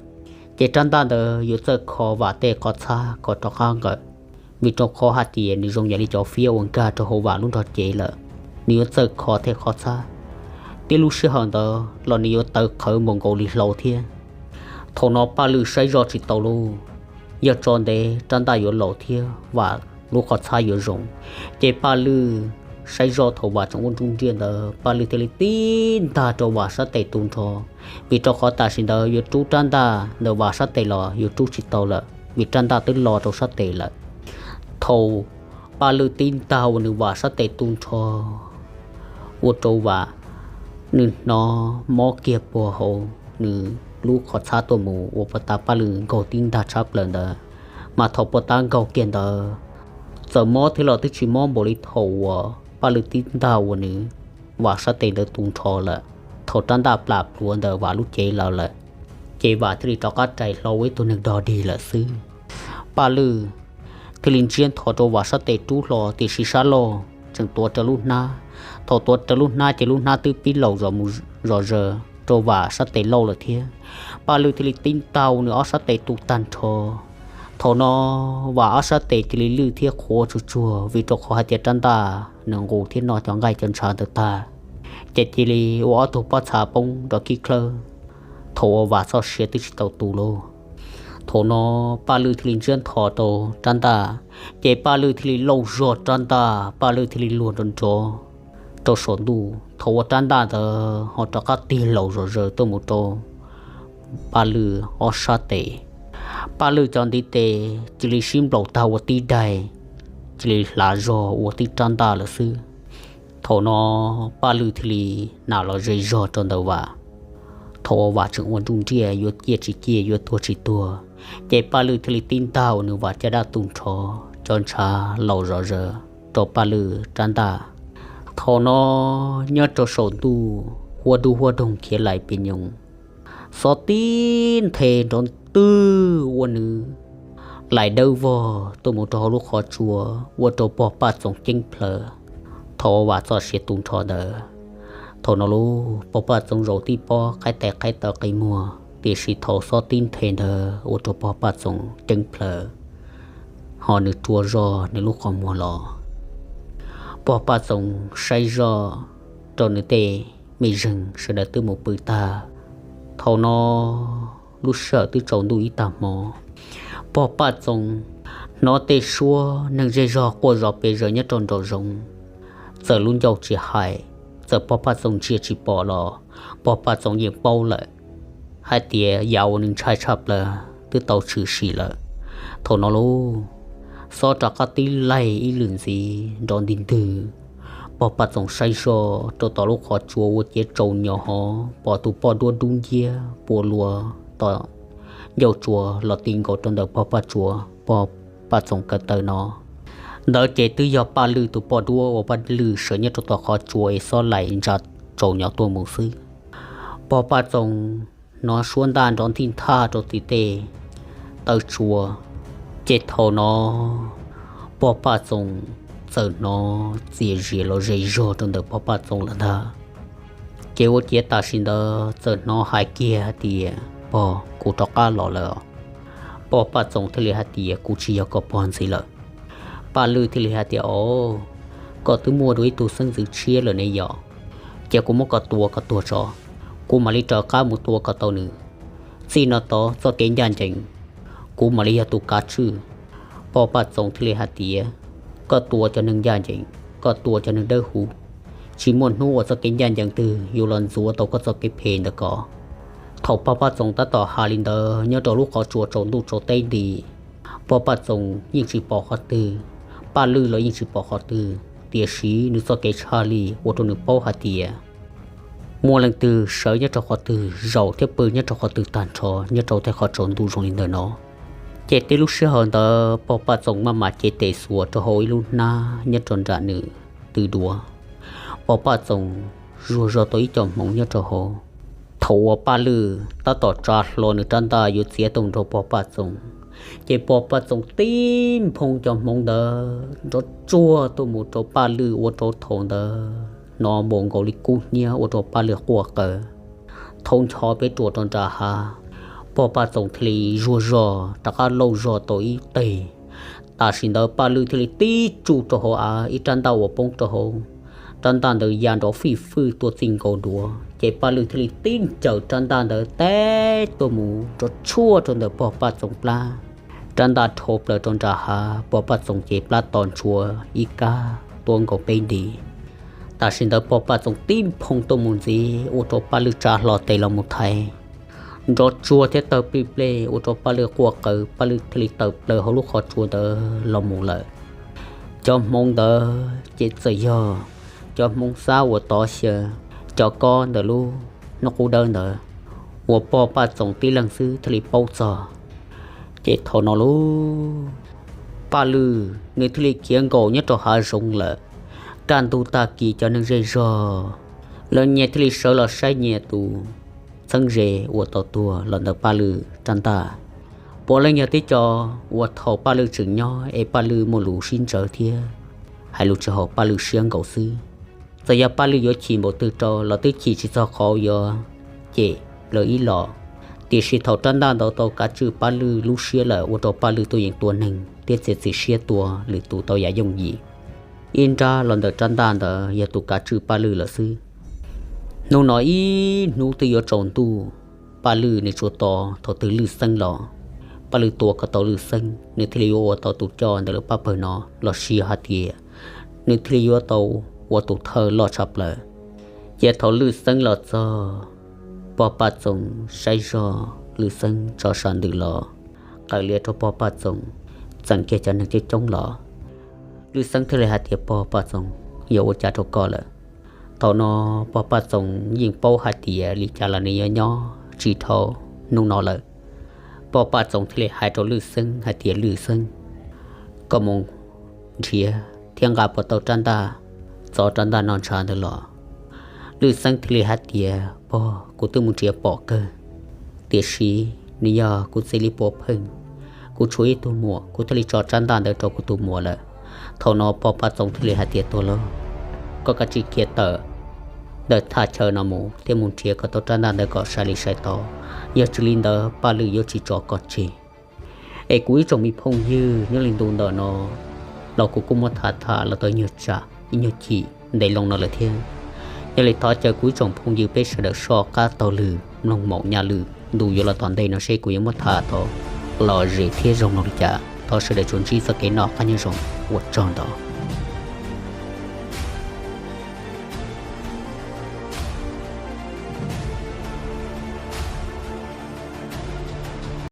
Ces rab ntaj ntawd yuav txawj kho Vam tej qhov txhab kom rov qab nqawm, vim rau qhov hais tias nws zoo yam li cov fiab uas nkag rau hauv Vam lub nrog cev lawm, nws yuav txawj kho tej qhov txhab. Tib lub sij hawm ntawd los nws yuav tawv qhawv npaum nkaus li hlau thiab. Thaum no Paj Lwj saib zoj tsis tau lauj, yog tso ntev rab ntaj yuav laus thiab Vam lub qhov txhab yuav zoo. Ces Paj Lwj saib zoj thaum Vam tseem ua nruj nriaj ntawd, Paj Lwj thiaj li tib ntag rau Vam sab tes tu nrho, vim rau qhov tam sim ntawd yuav rub rab ntaj ntawm Vam sab tes los yuav rub tsis tau lawm vim rab ntaj twb lo rau sab tes lawm. Thaum Paj Lwj tib ntag ua nws Vam sab tes tu nrho, ua rau Vam nws hnov mob kiag puag hauv nws lub qhov txhab tuaj mus uas puag ta Paj Lwj nkaug tib ntag tshab plaws ntawd. Mas thaum puag ta nkaug kiag ntawd, txawm mob thiab los twb tsis mob npaum li thaum uas Paj Lwj tib ntag ua nws Vam sab tes ntawd tu nrho lawm, thaum rab ntaj plam pluav ntawm Vam lub cev lawm lawm. Ces Vam thiaj li rov qab rais hlo ua ib tug neeg dog dig lawm xwb. Paj Lwj thiaj li ntsiab nthos rau Vam sab tes rub hlo, tiam sis sab laug tseem tuav rawv lub hnab. Thaum tuav rawv lub hnab ces lub hnab twb pib laus zom mus zom zaws rau Vam sab tes laug lawm thiab. Paj Lwj thiaj li tib ntag ua nws ob sab tes tu tag nrho. Thaum no Vam ob sab tes cia li lwj thiab qhuav tsuag tsuag vim rau qhov hais tias rab ntaj nws nqus thiab noj cov nqaij cov ntshav ntawd tag, ces cia li ua ob tug pob txha poob nrov kib khlawb. Thaum uas Vam txoj sia twb tsis tau tu lauj, thaum no Paj Lwj thiaj li ntsiab nthos rau rab ntaj, ces Paj Lwj thiaj li lauj zog rab ntaj, Paj Lwj thiaj li luag nrov nrov rau saum ntuj. Thaum uas rab ntaj ntawd ho rov qab tig laus zom zaws tuaj mus rau Paj Lwj ob sab tes, Paj Lwj cov ntiv tes cia li sib nplaum tag ua tib daig, cia li hlav zog ua tib rab ntaj lawm xwb. Thaum no Paj Lwj thiaj li nam los ze zog rau ntawm Vam. Thaum uas Vam tseem ua nruj nriaj yuav ciaj tsis ciaj yuav tuag tsis tuag, ces Paj Lwj thiaj li tib ntag ua nws Vam caj dab tu nrho, cov ntshav laus zom zaws rau Paj Lwj rab ntaj. Thaum no nyob rau saum ntuj huab dub huab doog khiav laim pes nyoos, xob tib nthe nrov twg ua nws laim dawb vog tuaj mus rau hauv lub qhov tsua, ua rau pog Paj Txoos ceeb plhaws. Thaum uas Vam txoj sia tu nrho ntawd, thaum no lub pog Paj Txoos zaum tib pob qaib tes qaib taw qi muag, tiam sis thaum xob tib nthe ntawd ua rau pog Paj Txoos ceeb plhaws, ho nws rua zog nws lub qhov muag los. Pog Paj Txoos saib zoj rau nws tej mej zeeg sawv daws twb mus pw tag. Thaum no lub sij hawm twb tsaus ntuj ib tag hmo, pog Paj Txoos hnov tej suab neeg zej zog quaj zom pes zaws nyob rau nraum zoov. Txawm lub ncauj tsis hais, txawm pog Paj Txoos ntsia tsis pom los pog Paj Txoos yeej paub lawm hais tias yam uas nws ntshai tshaj plaws twb tau tshwm sim lawm. Thaum no lub xob rov qab tib laig ib lwm ntxiv nrov ntig ntwg. Pog Paj Txoos saib zoj rau tom lub qhov tsua ua ciav tsaus nyos hov pom tus poj duab dub nciab puas luas tom ncauj tsua los ti nkaus rau ntawm pog Paj Txoos, pog Paj Txoos ko taw no. Ntawd ces twb yog Paj Lwj tus poj duab uas Paj Lwj sawv nyob rau tom qhov tsua es xob laim ntsa tsaus nyos tuaj mus xwb. Pog Paj Txoos hnov suab ntaj nrov nthij nthaj rau tim tej taw tsua, ces thaum no pog Paj Txoos txawm hnov txias zias los ze zog rau ntawm pog Paj Txoos lawm ntag. Ces ua ciav tam sim ntawd txawm hnov hais kiag hais tias, Pog, kuv rov qab los lawm. Pog Paj Txoos thiaj li hais tias, Kuv tsis yog koj pog ntxiv lawm. Paj Lwj thiaj li hais tias, Os, koj twb muaj dua ib tug xeeb ntxwv tshiab lawm ne yom. Cia kuv muab koj tua kom tuag tso, kuv mam li raws qab mus tua kom tau nws. Txij no tod txoj kev ncaj ncees, kuv mam li yog tus kav tswj. Pog Paj Txoos thiaj li hais tias, Koj tua cov neeg ncaj ncees, koj tua cov neeg dawb huv, tsis muaj hnub uas txoj kev ncaj ncees twg yuav los ntxuav tau koj txoj kev phem ntawm ko. Thaum pog Paj Txoos tab tom hais li ntawd nyob rau lub qhov tsua tsaus ntuj tsaus teb nti, pog Paj Txoos yeej tsis pom qhov twg, Paj Lwj los yeej tsis pom qhov twg, tiam sis nws txoj kev tshaj lij ua rau nws paub hais tias muaj leej twg sawv nyob rau qhov twg, zaum thiab pw nyob rau qhov twg tag nrho nyob rau tej qhov tsaus ntuj zoo li ntawm no. Ces tib lub sij hawm ntawd pog Paj Txoos maj mam cev tes xuas rau hauv ib lub hnab nyob rau nram nws tw duav. Pog Paj Txoos zuag zog tau ib co hmoov nyob rau hauv. Thaum uas Paj Lwj tab tom tsa hlo nws rab ntaj yuav txiav tau nrog pog Paj Txoos, ces pog Paj Txoos tib nphoo cov hmoov ntawd nrov tsuag tuaj mus rau Paj Lwj ua rau thaum ntawd hnov npaum nkaus li kub hnyiab ua rau Paj Lwj quaj qw, thaub ncho peb ruam rau nram hav. Pog Paj Txoos thiaj li zuag zog rov qab lauj zog tau ib teg. Tam sim ntawd Paj Lwj thiaj li tib tsuj rau hauv av, ib rab ntaj uas poob rau hauv rab ntaj ntawd ya nrov fij fwj tuaj txij nkaus duav, ces Paj Lwj thiaj li tib ncaws rab ntaj ntawd teb tuaj mus nrov tshuaj rau ntawm pog Paj Txoos plab. Rab ntaj dhau plaws rau nram hav, pog Paj Txoos ces plab to ntsuav ib kab tuab nkaus peb nti. Tam sim ntawd pog Paj Txoos tib nphoo tuaj mus ntxiv ua rau Paj Lwj tsa hlo tes los mus thaiv. Nrov tsuag thiab tawg plig plej ua rau Paj Lwj quaj qw, Paj Lwj thiaj li tawm plaws hauv lub qhov tsua ntawd los mus lawm. Cov hmoov ntawd ces txawm yog cov hmoov xab uas tov xyaw cov kob ntawm lub hnub qub dawb ntawd uas pog Paj Txoos tib leeg xwb thiaj li paub txog. Ces thaum no lub Paj Lwj nws thiaj li khiav nkaum nyob rau hav zoov lawm. Kaj ntug tag kis cov neeg zej zog lawv nyias thiaj li sawv los saib nyias tus txheeb ze uas tau tuag los ntawm Paj Lwj rab ntaj. Puav leej yog tib co uas thaum Paj Lwj tseem nyob es Paj Lwj muaj lus sib ntsawv thiab hais lus tsis haum Paj Lwj siab nkaus xwb. Txawm yog Paj Lwj yuav chim npaum twg rau los twb chim tsis txog qhov yuav cem lawv ib los. Tiam sis thaum rab ntaj ntawd tau kav tswj Paj Lwj lub siab lawm ua rau Paj Lwj tuaj yeem tua neeg thiab txiav txim siab tua lwm tus tau yam yooj yim. Ib nrab los ntawm rab ntaj ntawd yog tus kav tswj Paj Lwj lawm xwb. Hnub no ib hnub twb yuav tsaus ntuj, Paj Lwj nws tsuas tos thaum twg Lwj Xeeb los, Paj Lwj tua kom tau Lwj Xeeb nws thiaj li yuav ua tau tus coj ntawm lawv pab pawg no los sis hais tias nws thiaj li yuav tau ua tus thawj loj tshaj plaws. Ces thaum Lwj Xeeb los txog, pog Paj Txoos saib zog Lwj Xeeb tso sam ntws los, qaws lias rau pog Paj Txoos, txeem kiag cov neeg coob coob los. Lwj Xeeb thiaj li hais tias, pog Paj Txoos, yuav ua cas rau koj lawm? Thaum no pog Paj Txoos yeej paub hais tias li cas los nws yuav nyob tsis dhau hnub no lawm. Pog Paj Txoos thiaj li hais rau Lwj Xeeb hais tias, Lwj Xeeb, koj mus nrhiav thiab nqa puas tau rab ntaj, txov rab ntaj no ntshav ntawd los? Lwj Xeeb thiaj li hais tias, pog, kuv twb mus nrhiav pom kawg, tiam sis nws yog kuv txiv li puav pheej. Kuv tshuav ib tug muam, kuv thiaj li tso rab ntaj ntawd rau kuv tus muam lawm. Thaum no pog Paj Txoos thiaj li hais tias, tuag lauj, koj kav tsij khiav tawm ntawm thaj chaw no mus thiab mus nrhiav kom tau rab ntaj ntawd kom sai li sai tau, yog tsis li ntawd Paj Lwj yuav tsis tso koj tseg. Es kuv ib tsoom me phooj ywg, nyob li ntu ntawm no los kuv kuj muab tham tham los tau ib nyuag tsam ib nyuag chim ntev loo no lawm thiab. Yog li thov caw kuv ib tsoom phooj ywg peb sawv daws soj qab taug lw mloog maum nyaj lwm ntu yuav los tom ntej no seb kuv yuav muab tham tau lom zem thiab zoo no li cas. Thov sawv daws tsuas ntsib txoj kev noj qab nyob zoo, ua tsaug ntau.